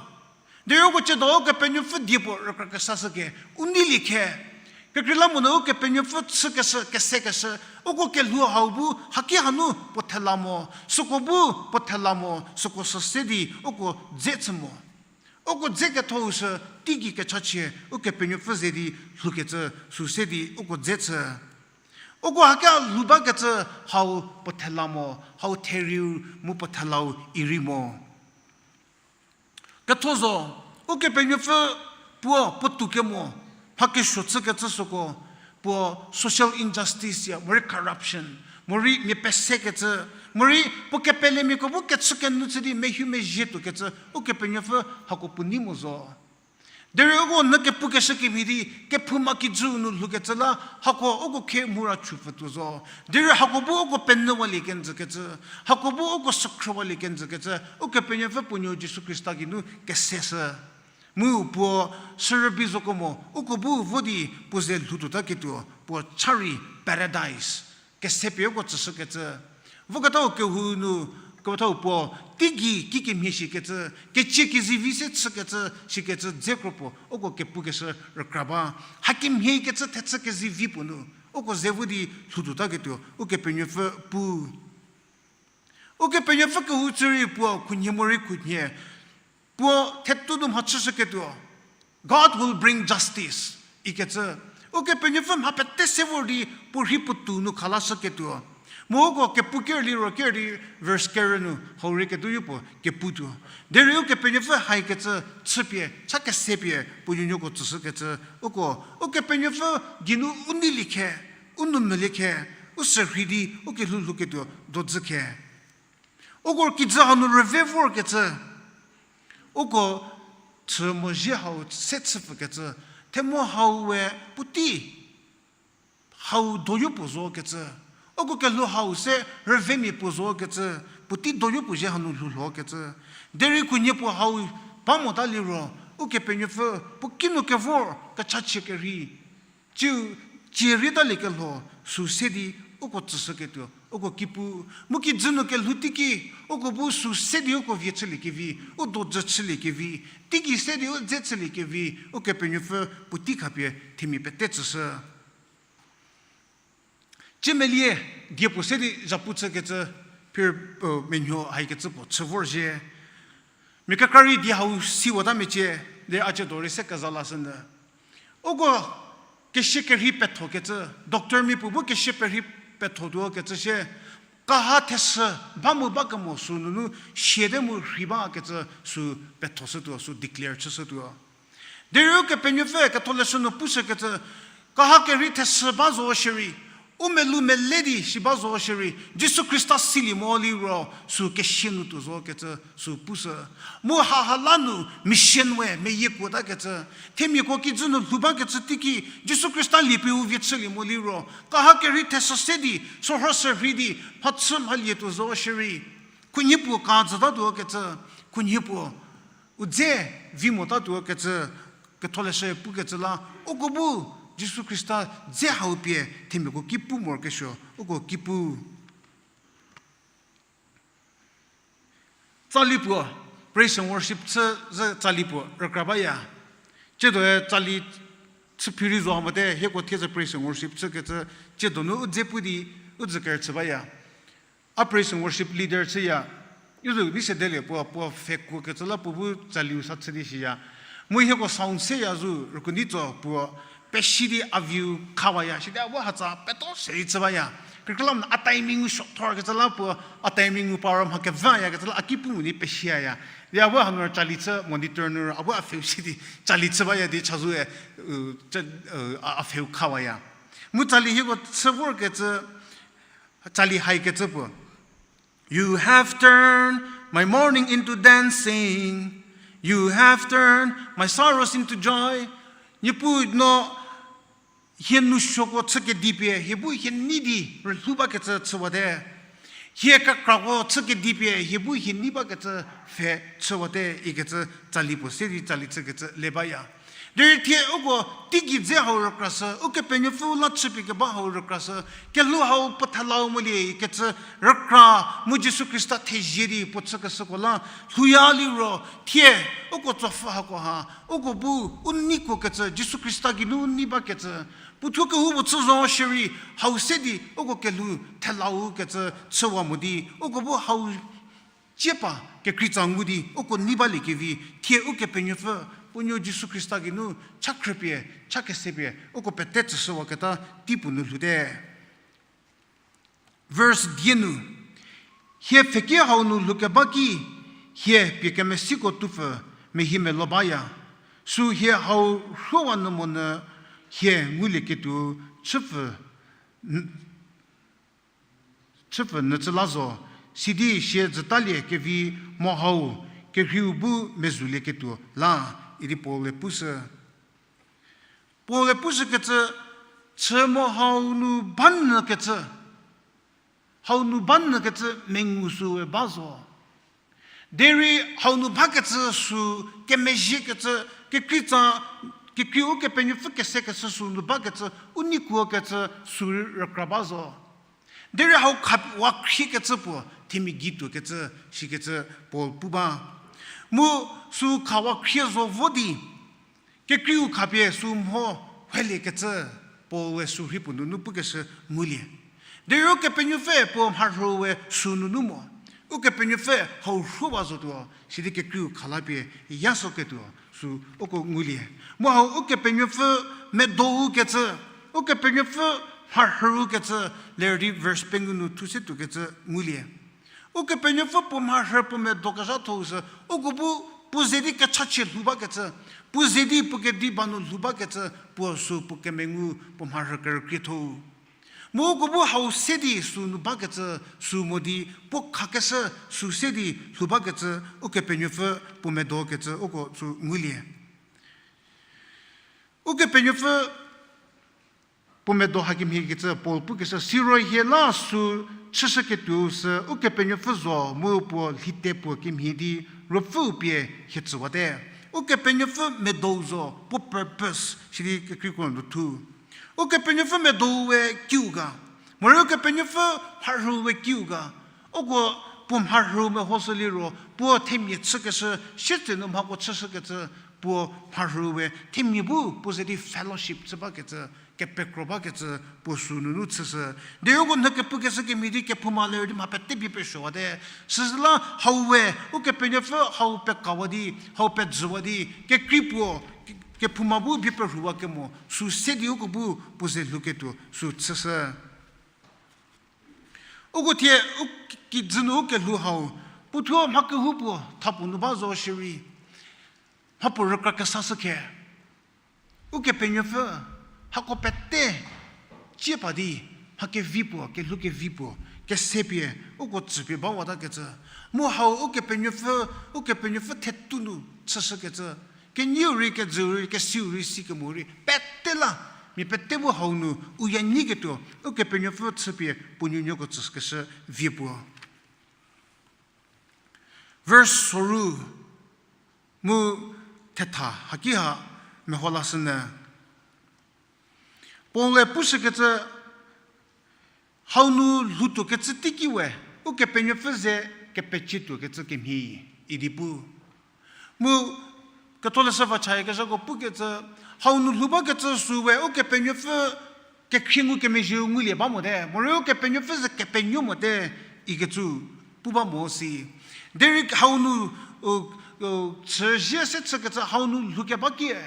Derei uko ciedo Ukepenuopfü die puo rükra kesashüke, u neilie khe. Kekreilamonyü Ukepenuopfü chükeshü, kesekeshü, uko kelhou hau bu haki hanu puo thela mo, süko bu puo thela mo, süko sü se di uko dze chü mo. Uko dze ketho-u sü teigei kechachie Ukepenuopfü ze di lhoukecü sü se di uko dze chü. Uko hakia lhou bakecü hau puo thela mo, hau therieu mu puo thelau irei mo. Ketho zo, Ukepenuopfü puo puotou kemo, mha kesuo chükecü süko, puo social injustice ya, morei corruption, morei mia pesekecü, morei puo kepelemiako bu kechü kenu chü di mehu mezhie tuokecü, Ukepenuopfü hako puo nei mo zo. Derei uko nyü kepukeshü kemhie di, kephouma kijü nu lhoukecü la, hako uko khe mura chupfü tuo zo. Derei hako bu uko penyüwalie kenjükecü, hako bu uko sükhrüwalie kenjükecü, Ukepenuopfü puo nuo Jisu Khrista geinu keseshü. Mu puo sürübei zoko mo, uko bu vo di puo ze lhoutuotaketuo, puo cha rei paradise kesepie uko tsüshükecü. Voketau kehou nu, kepethau puo, teigei kikemhie shikecü, kecie kezivi se chükecü, shikecü dze kro puo, uko kepukeshü rükra ba. Hakemhie kecü thechü kezivi puo nu, uko ze vo di lhoutuotaketuo, Ukepenuopfü pu. Ukepenuopfü kehou chü rei puo khunhie morei khunhie, puo thetu nu mha chüshüketuo, God will bring justice ikecü. Ukepenuopfü mha pete se vor di puo rhei puotou nu khalashüketuo. Mu uko kepu ker liro ker di verse ker nu hau rei ketuoyo puo keputuo. Derei Ukepenuopfü haikecü chüpie, cha kesepie puo nuonuoko tsüshükecü. Uko, Ukepenuopfü geinu u neilie khe, u nou mvülie khe, u sürhei di, u kelhou lhouketuo dojü khe. Uko kijü hanu rüve vorkecü. Uko chü mozhie hau se chüpfükecü. Themo hau we puotei hau doyo puo zokecü. Uko kelhou hau se rüvemia puo zokecü. Puotei doyo puo zhie hanu lhoulhokecü. Derei khunhie puo hau ba mota liro, Ukepenuopfü puo kinu kevor kechachie kerhei ciu, cie rei talie kelho, sü se di uko tsüshüketuo, uko ki pu. Mu kijü nu kelhou teiki, uko bu sü se di uko vie chüliekevi, u dojü chüliekevi, teigei se di u dze chüliekevi, Ukepenuopfü puotei khapie themia pete tsüshü. Ciemelie, die puo se di zhapu chükecü, phir, menuo haikecü puo chü vorzhie. Mia kekra rei die hau siwata mecie, de a ciedo rei se keza lashünyü. Uko kesie kerhei pethokecü, doctormia puo bu kesie perhei pethotuo kecü sie, kaha theshü ba mu ba kemo sü nunu siate mu rhei bakecü sü pethoshütuo, sü declare chüshütuo. Derei Ukepenuopfü ketholeshü nu pushükecü, kaha kerhei theshü ba zo shierei, u melou mele di shi ba zo shierei, Jisu Khrista silie mo liro sü kesie nu tuo zokecü sü pushü. Mu haha la nu mission we meyiekuotakecü, themiako kijü nu lhou bakecü teiki, Jisu Khrista liepie u vie chülie mo liro, kaha kerhei theshü se di, sorho sürhei di, mhachü mhalie tuo zo shierei, khunhie puo ka jütatuo kecü, khunhie puo u dze vi motatuo kecü, ketholeshü pukecü la, uko bu Jisu Khrista dze hau pie themiako ki pu morokesuo, uko ki pu. Tsali puo, praise and worship chü zü tsali puo rükra baya. Tsiedoe tsali chü phiri zo ha mote, hieko thie zü praise and worship chükecü, tsiedo nu u dze pu di, u dzü kerüchü baya. A praise and worship leader chüya. Uzu ni sedelie puo, puo pfhekuokecü la puo bu tsaliu sa chü di shiya. Mu hieko sound seya zu rüku ni tso puo pesi di a viu khawaya. Sidi a bu hatsa peto se di chü baya. Kekreilamonyü a timing u short thorkecü la puo, a timing u par mha kevayakecü la a ki pu mo di pesiyaya. Di a bu hanu tsali chü monitor nu a bu a pfheu si di tsali chü baya di chazue, a, a pfheu khawaya. Mu tsali hieko chü vorkecü, tsali haikecü puo. You have turned my mourning into dancing. You have turned my sorrows into joy. Niepuu no hie nousuoko chü kedi pie hie bu hie nei di rülhou bakecü chüwate. Hie kekrako chü kedi pie hie bu hie nei bakecü pfhe chüwate ikecü tsali puo se di tsali chükecü le baya. Derei thie uko teigei dze hau rükrashü, Ukepenuopfü la chüpie keba hau rükrashü, kelhou hau puo thelau molie ikecü rükra mu Jisu Khrista thezie di puo chükeshüko la lhouya liro, thie uko tsopfü hako ha, uko bu u neikuokecü, Jisu Khrista geinu u nei bakecü, puothuo kehoupuo chü zo shierei, hau se di uko kelhou thelau kecü chüwa mo di, uko bu hau ciepa kekreitsa ngu di uko nei baliekevi, thie Ukepenuopfü, puo nuo Jisu Khrista geinu cha khrüpie, cha kesepie uko pete tsüshüwaketa teipuo nu lhoute. Verse die nu, hie pfheki hau nu lhoukeba ki, hie pie kemesiko tupfü mehi melo baya. Sü hie hau rhuowa nyü monyü hie ngulieketuo chüpfü n-, chüpfü nyücü la zo, sidi sie jütalie kevi mo hau kerheiu bu mezhülieketuo la, idi Paul-e pushü. Paul-e pushükecü, chü mo hau nu banyükecü, hau nu banyükecü mengu süe ba zo. Derei hau nu bakecü sü kemezhiekecü, kekreitsa, kekrei Ukepenuopfü kesekeshü sü nu bakecü, u nei kuokecü sü rükra ba zo. Derei hau kha wa khriekecü puo themia gei tuokecü, shikecü Paul pu ba. Mu sü kha wa khrie zo vo di, kekreiu khapie sü mho heliekecü, Paul-e sü rhei puo nunu pukeshü ngulie. Derei Ukepenuopfü puo mharhüu we sü nunu mo. Ukepenuopfü hau rhuowa zotuo, sidi kekreiu kha la pie ya soketuo, sü uko ngulie. Mu hau Ukepenuopfü medoukecü, Ukepenuopfü mharhüukecü, ler di verse pengou nu thu se tuokecü ngulie. Ukepenuopfü puo mharhü puo medo kezhatho-u sü, uko bu puo ze di kechachie lhou bakecü, puo ze di puo kedi ba nu lhou bakecü, puo sü puo kemengu puo mharhü kerükrietho-u. Mu uko bu hau se di sü nu bakecü, sü mo di puo khakeshü sü se di lhou bakecü, Ukepenuopfü puo medokecü uko sü ngulie. Ukepenuopfü puo medo hakemhie kecü Paul pukeshü, siro hie la sü chüshüketuo sü Ukepenuopfü zo mu puo lhite puo kemhie di Ruopfüu pie hie tsüwate. Ukepenuopfü medou zo, puo purpose sidi kekreiko nu thu. Ukepenuopfü medou we kiu ga, morei Ukepenuopfü mharhü we kiu ga. Uko puo mharhü mehoshü liro, puo themia chükeshü, sietsenu mhako chüshükecü, puo mharhü we themia bu puo ze di fellowship chü bakecü, kepekro bakecü, puo sü nunu chüshü. Derei uko nhü kepukeshü kemhie di kephouma ler di mha pete bie pesuowate. Süla hau we, Ukepenuopfü hau pekawa di, hau pejüwa di, kekrei puo, ke-, kephouma bu bie perhuwa kemo, sü se di uko bu puo ze lhouketuo, sü chüshü. Uko thie, u ki-, kijü nu ukelhou hau, puothuo mha kehoupuo thapuo nu ba zo shierei, mhapuo rükra kesashü khe. Ukepenuopfü, hako pete, cie pa di, mha kevi puo, kelhou kevi puo, kese pie, uko tsüpie bawatakecü. Mu hau Ukepenuopfü, Ukepenuopfü thetu nu chüshükecü. Kenieu rei, kejüu rei, kesiu rei, sikemo rei, pete la, mia pete bu hau nu, u ya nyiketuo, Ukepenuopfü chüpie, puo nuonuoko tsükeshü vie puo. Verse soru, mu thetha haki ha meho lashünyü. Paul-e pushükecü, hau nu lhoutuokecü teiki we, Ukepenuopfü ze kepecietuokecü kemhie, idi pu. Mu ketholeshü va chaya kezhako pukecü, hau nu lhou bakecü sü we Ukepenuopfü kekhrie ngukemezhieu ngulie ba mote, morei Ukepenuopfü ze kepenuo mote, ikecü pu ba mo si. Derei hau nu, u, u, chüzie se chükecü hau nu lhoukeba kie.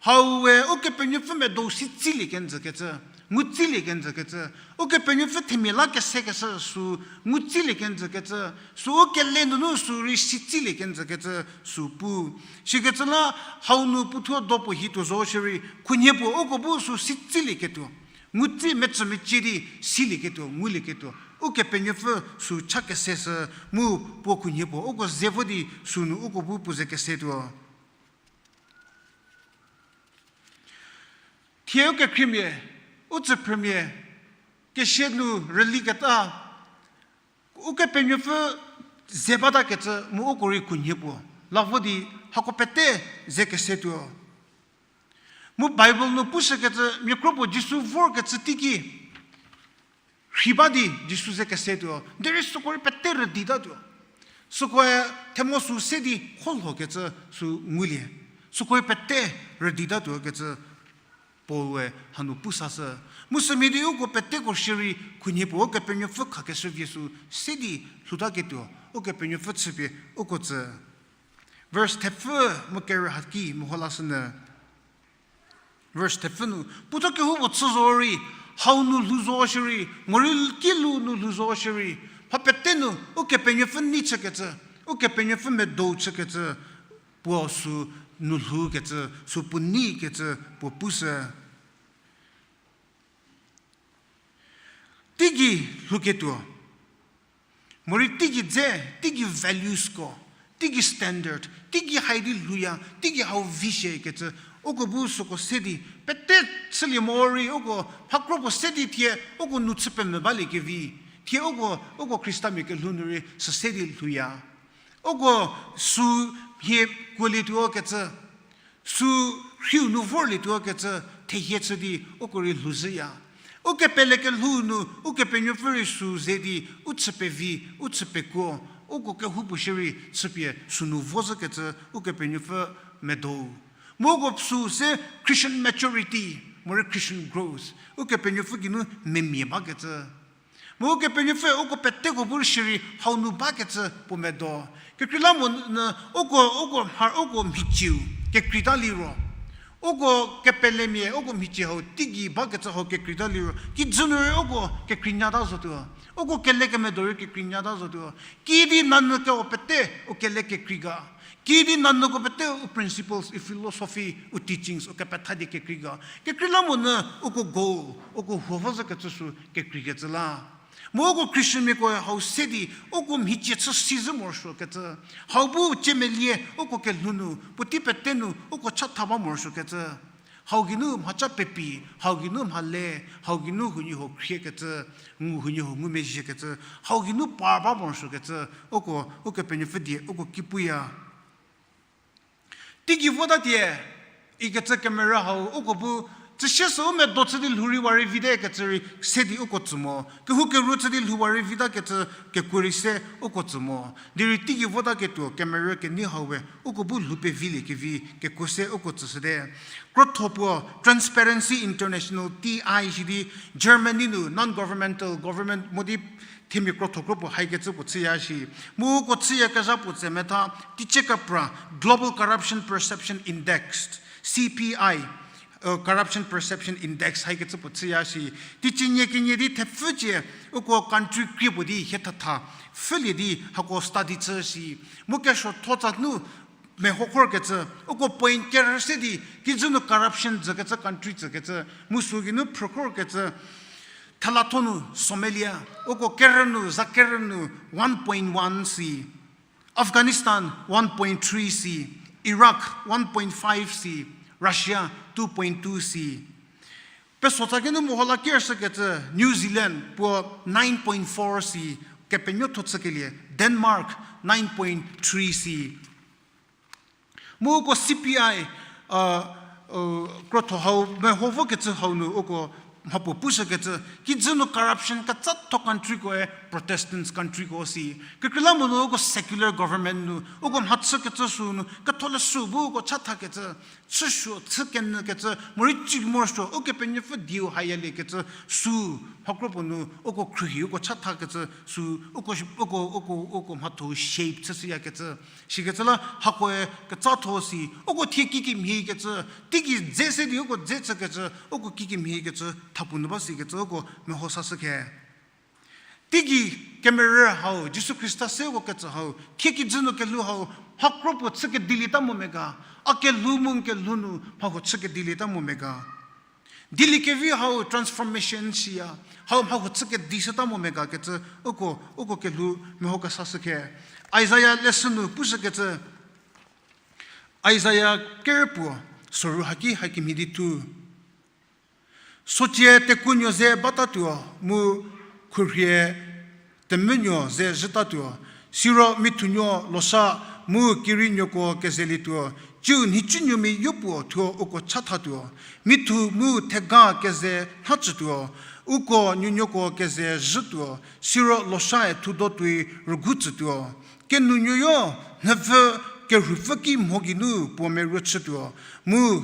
Hau we Ukepenuopfü medou si tsilie kenjükecü, ngu tsilie kenjükecü, Ukepenuopfü themia la kesekeshü sü ngu tsilie kenjükecü, sü u kele nunu sü rei si tsilie kenjükecü sü pu. Sikecü la hau nu puothuo do puo hituo zo shierei, khunhie puo uko bu sü si tsilieketuo, ngu tsi metsü mecie di silieketuo, ngulieketuo, Ukepenuopfü sü cha keseshü, mu puo khunhie puo uko ze vo di sü nu uko bu puo ze kesetuo. Thie ukekhriemia, u tsüphrümia, kesia nu rüliketa, Ukepenuopfü ze batakecü mu uko rei khunhie puo la vo di hako pete ze kesetuo. Mu Bible nu pushükecü mia kro puo Jisu vorkecü teiki rhi ba di Jisu ze kesetuo, derei süko rei pete rüditatuo. Sükoe themo sü se di kholhokecü sü ngulie. Süko rei pete rüditatuo kecü Paul-e hanu pusashü. Mu sümhie di uko peteko shierei khunhie puo Ukepenuopfü khakeshü vie sü se di lhoutaketuo, Ukepenuopfü chüpie uko tsü. Verse thepfü mu kerü haki meho lashünyü. Verse thepfü nu, puothuo kehoupuo chü zorei, Hau nu lhou zo shierei, morei kilu nu lhou zo shierei, mha pete nu Ukepenuopfü nei chükecü, Ukepenuopfü medou chükecü, puo sü nu lhoukecü, sü puo neikecü, puo pushü. Teigei lhouketuo. Morei teigei dze, teigei valuesko, teigei standard, teigei hai di lhouya, teigei hau vi shie kecü, uko bu süko se di, pete chülie morei, uko mhakro puo se di thie, uko nu chü pemvü balie kevi, thie uko, uko Khristamia kelhou nu rei sü se di lhouya. Uko sü mhie kuolietuo kecü, sü rhiu nu vorlietuo kecü, thehie chü di uko rei lhouzhüya. Ukepelekelhou nu, Ukepenuopfü rei sü ze di, u chü pevi, u chü pekuo, uko kehoupuo shierei chüpie sünu vozhükecü, Ukepenuopfü medou. Mu uko sü se Christian maturity, morei Christian growth, Ukepenuopfü geinu memia bakecü. Mu Ukepenuopfü uko peteko bu shierei hau nu bakecü puo medo. Kekreilamonyü uko, uko mha, uko mhicieu kekreita liro, uko kepelemia, uko mhicie hau teigei bakecü hau kekreita liro, kijü nu rei uko kekreinyata zotuo. Uko kelekemedo rei kekreinyata zotuo. Kidi nanyü keo pete u kele kekrei ga. Kidi nanyüko pete u principles, u philosophy, u teachings, u kepetha di kekrei ga. Kekreilamonyü uko goal, uko huo vozhükecü sü kekreikecü la. Mu uko Christianmiakoe hau se di, uko mhicie chü sizhü morosuokecü. Hau bu ciemelie uko kelhou nu, puotei pete nu, uko chatha ba morosuokecü. Hau geinu mhaca pepi, hau geinu mhale, hau geinu huoniehuo khriekecü, ngu huoniehuo ngumezhiekecü, hau geinu par ba morosuokecü, uko, Ukepenuopfü die, uko ki puya. Teigei votatie, ikecü kemerü hau, uko bu, tsüsie sü u medo chü di lhou rei wa rei vitekecü rei se di uko tsü mo. Kehoukeru chü di lhou wa rei vitakecü kekuo rei se uko tsü mo. Derei teigei votaketuo kemerü kenei hau we, uko bu lhou pevilie kevi kekuo se uko tsüshüte. Krotho puo Transparency International, T I shi di Germany nu non-governmental, government mo di themia krotho kro puo haikecü puo chüya shi. Mu uko chüyakezha puo tse metha, teicie kepra Global Corruption Perception Index, C P I, Corruption Perception Index haikecü puo chüya shi. Teicie nie kenie di thepfücie, uko country krie puo di hie thatha pfhülie di hako study chü shi. Mu kesuotho tsa nu mehokhorkecü, uko point kerü se di, kijü nu corruption dzükecü country tsükecü, mu sü geinu phrükhorkecü, thela tho nu Somalia, uko kerü nu, za kerü nu, one point one si, Afghanistan, one point three si, Iraq, one point five si, Russia, two point two si. Pesotsa kinu meho la kershükecü New Zealand puo nine point four si, kepenuotho chükelie, Denmark, nine point three si. Mu uko C P I, krotho hau meho vokecü hau nu uko mhapuo pushükecü, kijü nu corruption ketsatho countrykoe Protestants countryko si. Kekreilamonyü uko secular government nu, uko mhachükecü sü nu, ketholeshü bu uko chathakecü, chüsuo, chü kenyükecü, morei chü morosuo, Ukepenuopfü dieu hayaliekecü sü, mhakro puo nu, uko khruohi, uko chathakecü sü, uko, uko, uko, uko mhatho shape chüshüyakecü. Sikecü la hakoe ketsatho si, uko thie kikemhiekecü, teigei dze se di uko dze chükecü, uko kikemhiekecü, thapuo nu ba sikecü, uko meho sashü khe. Teigei kemerü hau, Jisu Khrista se uko ketsü hau, thie kijü nu kelhou hau, mhakro puo chü kedilieta mo me ga, a kelhou mu n kelhou nu mhahuo chü kedilieta mo me ga. Dieliekevi hau transformation siya, hau mhahuo chü kedishüta mo me ga kecü, uko, uko kelhou meho kesashü khe. Isaiah leshü nu pushükecü, Isaiah kerü puo, soru haki hakemhie di thu. Socie tekuonuo ze batatuo, mu khurhie temvünuo ze zhütatuo, siro mithunuo losha mu kerinuoko kezelietuo, ciu nhicumia yopuo thuo uko chathatuo, mithu mu thega keze nhacütuo, uko nuonuoko keze zhütuo, siro loshae thudo tuoi rügu tsütuo. Kenunuoyo, nhüpfü kerhupfü ki mho geinu puo meruo chütuo, mu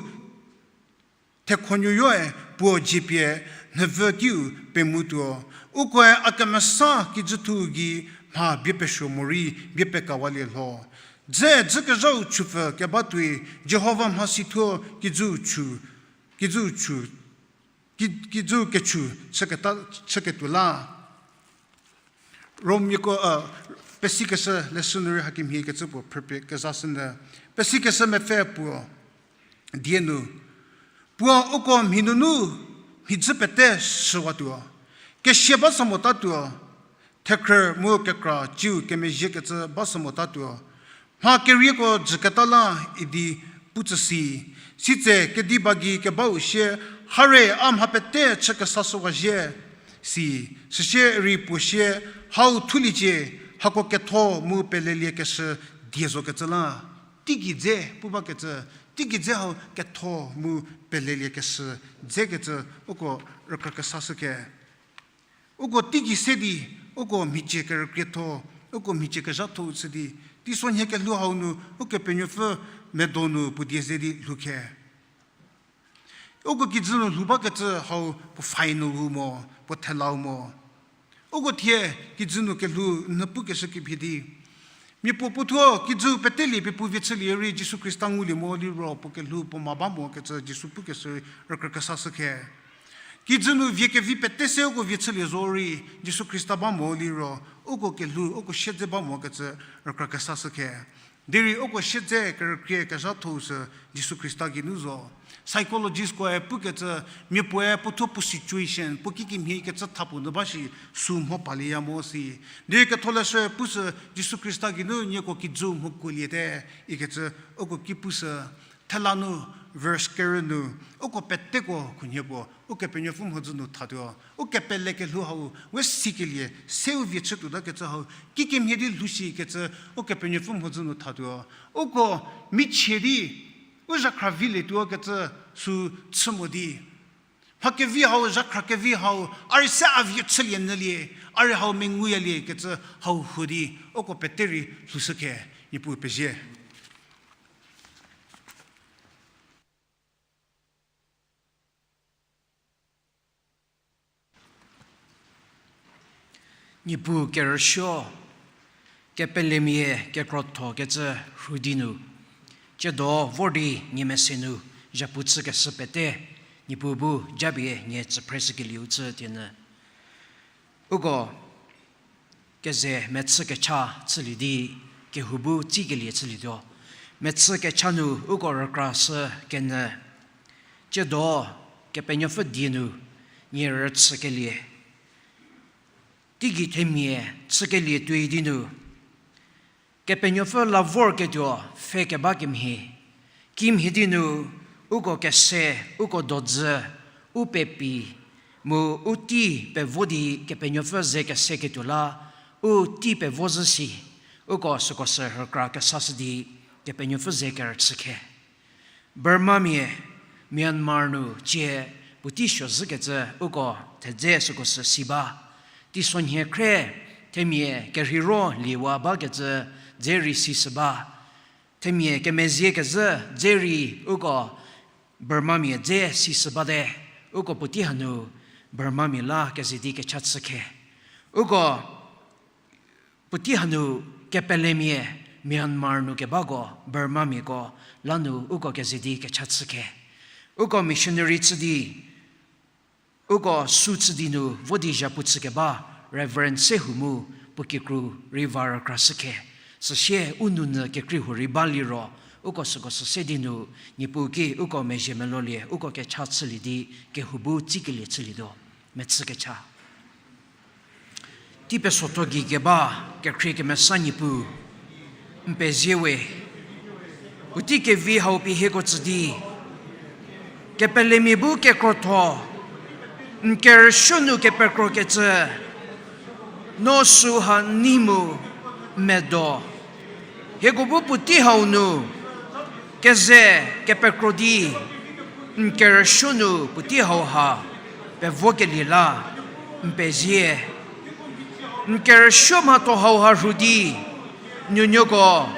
thekhonuoyoe puo dzie pie nhüpfü kiu pemutuo. Ukoe a kemesa kijüthu gei mha bie pesuo morei bie pekawalie lho. Dze dzükezhau chupfü keba tuoi, Jihova mhasi thuo kijüu chu, kijüu chu, Ki-, kijü kechu chüketa, chüketuo la. Romiako, uh, pesikeshü leshü nu rei hakemhie kecü puo phrüpie kezashünyü. Pesikeshü mepfü puo die nu, puo uko mhi nunu mhijü pete shüwatuo. Kesia ba sa motatuo, thekhrü mu kekra ciu kemezhiekecü ba sa motatuo. Mha kerieko jüketa la idi pu tsü si. Sitse kediba gei kebau sie, hare a mha pete chü kesashüwazhie si. Süsie rei puo sie, hau thuliecie, hako ketho mu peleliekeshü die zokecü la. Teigei dze pu bakecü, teigei dze hau ketho mu peleliekeshü dzekecü uko rükra kesashü ke. Uko teigei se di, uko mhicie kerükrietho, uko mhicie kezhatho chü di, teisonhie kelhou hau nu, Ukepenuopfü medo nu puo die ze di lhou khe. Uko kijü nu lhou bakecü hau puo final hu mo, puo thelau mo. Uko thie kijü nu kelhou nhü pukeshü kemhie di, mia puo puothuo kijü petelie pie puo vie chülie rei Jisu Khrista ngulie mo liro puo kelhou puo ma ba mokecü Jisu pukeshü rei rükra kesashü khe. Kijü nu vie kevi pete se uko vie chülie zo rei Jisu Khrista ba mo liro, uko kelhou, uko siedze ba mokecü rükra kesashü khe. Derei uko siedze kerükrie kezhatho sü Jisu Khrista geinu zo. Psychologistkoe pukecü, mia puoe puothuo puo situation, puo kikemhie kecü thapuo nu ba shi sü mho palieya mo si. Derei ketholeshü pusü Jisu Khrista geinu nieko kijü mho kuoliete, ikecü uko ki pusü. Thela nu, verse kerü nu, uko peteko khunhie puo Ukepenuopfü mhodzü nu thatuo. Ukepele kelhou hau we sikelie, seu vie chütuotakecü hau kikemhie di lhou shikecü Ukepenuopfü mhodzü nu thatuo. Uko michie di u zhakhra vilietuo kecü sü chü mo di, mha kevi hau, zhakhra kevi hau, a rei se a vie chülie nyülie, a rei hau menguyalie kecü hau hu di, uko pete rei lhoushü khe, Niepuu pezie. Niepuu kerüsuo, kepelemia kekrothokecü rhu di nu, tsiedo vor di nie mese nu zhapu chükeshü pete, Niepuu bu japie nie tsüphreshükelieu chü tienü. Uko keze mechü kecha chülie di kehou bu tsikelie chülietuo. Mechü kecha nu uko rükrashü kenyü, tsiedo Kepenuopfü die nu nie rüchükelie, teigei themia chükelie tuoi di nu, Kepenuopfü la vorketuo pfhe keba kemhie, kimhie di nu uko kese, uko dodzü, u pepi, mu u tei pevo di Kepenuopfü ze keseketuo la, u tei pevo zhü si, uko süko sü rükra kesashü di Kepenuopfü ze kerüchü khe. Burmamia Myanmar nu cie puotei suo zhükecü uko thedze süko sü si ba. Teisonhie khre themia kerheiro liewa bakecü dze rei sishü ba. Themia kemezhie kezhü dze rei uko Burmamia dze sishü bate, uko puotei hanu Burmamia la keze di kecha chü khe. Uko puotei hanu kepelemia Myanmar nu kebako Burmamiako la nu uko keze di kecha chü khe. Uko missionary chü di, uko sü chü di nu vo di zhapu chükeba Reverend Sehumu puo kikru rei va rükrashü khe. Süsie u nounyü kekrei huo rei ba liro, uko süko sü se di nu, Niepuu ki uko mezhie melolie, uko kecha chülie di, kehou bu tsikelie chülietuo. Mechü kecha. Tei pesotho gei keba kekhrie kemesa Niepuu, n pezie we. Puotei kevi hau pie hieko tsü di, kepelemia bu kekrotho, n kerüsuo nu kepekrokecü, no süha nei mu medo. Hieko bu puotei hau nu keze kepekro di, n kerüsuo nu puotei hauha pevokelie la n pezie. N kerüsuo mhatho hauha rhu di, nuonuoko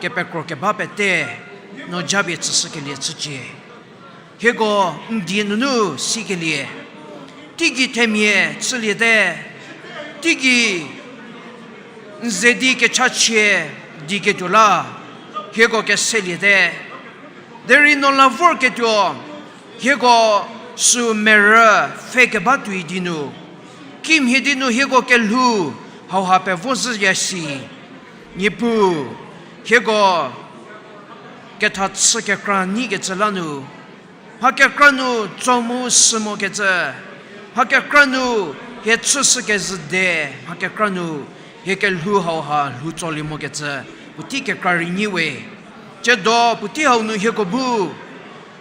kepekro keba pete no japie tsüshükelie chücie. Hieko n die nunu sikelie, teigei themia chüliete, teigei n ze di kechachie diketuo la hieko keseliete. Derei no la vorketuo, hieko Sü merü pfhe keba tuoi di nu, kimhie di nu hieko kelhou hauha pevo zhüya si. Niepuu, hieko ketha chü kekra nyikecü la nu, mha kekra nu tso mu sü mokecü, mha kekra nu hie chüshü kezhü de, mha kekra nu hie kelhou hauha lhou tsolie mokecü, puotei kekra rei nyi we. Tsiedo puotei hau nu hieko bu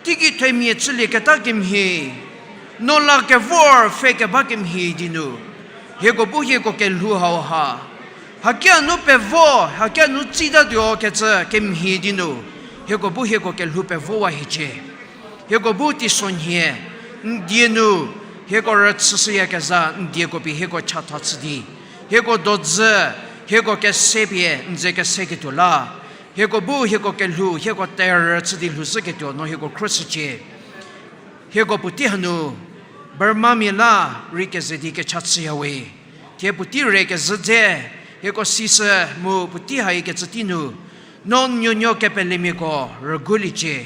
teigei themia chülieketa kemhie, no la kevor pfhe keba kemhie di nu, hieko bu hieko kelhou hauha hakia nu pevo, hakia nu tsitatuo kecü kemhie di nu, hieko bu hieko kelhou pevowa hiecie. Hieko bu teisonhie, n die nu hieko rüchüshüyakezha n dieko pie hieko chatha chü di, hieko dodzü, hieko kese pie n ze keseketuo la, hieko bu hieko kelhou hieko terhü chü di lhouzhüketuo no hieko khrüshücie. Hieko puotei hanu Burmamia la rei keze di kecha chüya we. Thie puotei re kezhü dze, hieko sishü mu puotei haikecü tei nu, no n nuonuo kepelemiako rüguoliecie.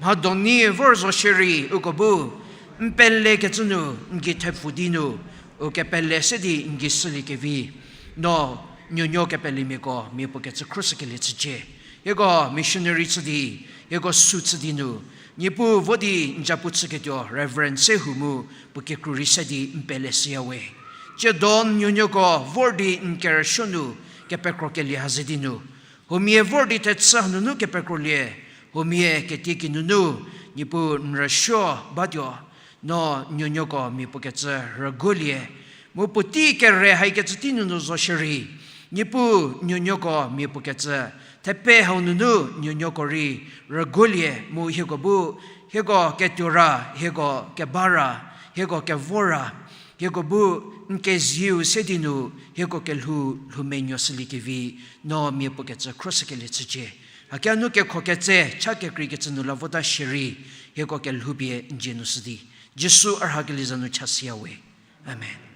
Mha doni vor zo shierei uko bu n pelekecü nu n gei thepfu di nu, u kepele se di n gei shüliekevi, no nuonuo kepelemiako mia puo kecü khrüshükelie chücie. Hieko missionary chü di, hieko sü chü di nu, Niepuu vo di n japu chüketuo Reverend Sehou mu puo kekru rei se di n pele shüya we. Tsiedo n nuonuoko vor di n kerüsuo nu kepekrokelie ha ze di nu, huomia vor di thechü hanunu kepekrolie, huomia ketieki nunu, Niepuu n rüsuo batuo, no nuonuoko mia puo kecü rüguolie, mu puotei kere haikecü tei nunu zo shierei, Niepuu nuonuoko mia puo kecü thepe hau nunu nuonuoko rei rüguolie mu hieko bu, hieko ketuo ra, hieko keba ra, hieko kevo ra, hieko bu n kezieu se di nu, hieko kelhou lhoumenuo shüliekevi, no mia puo kecü khrüshükelie chücie. Hakia nu kekho ketse cha kekreikecü nu la vota shierei, hieko kelhou pie n dzie nu shü di, Jisu a rhakelie za nu cha shüya we. Amen.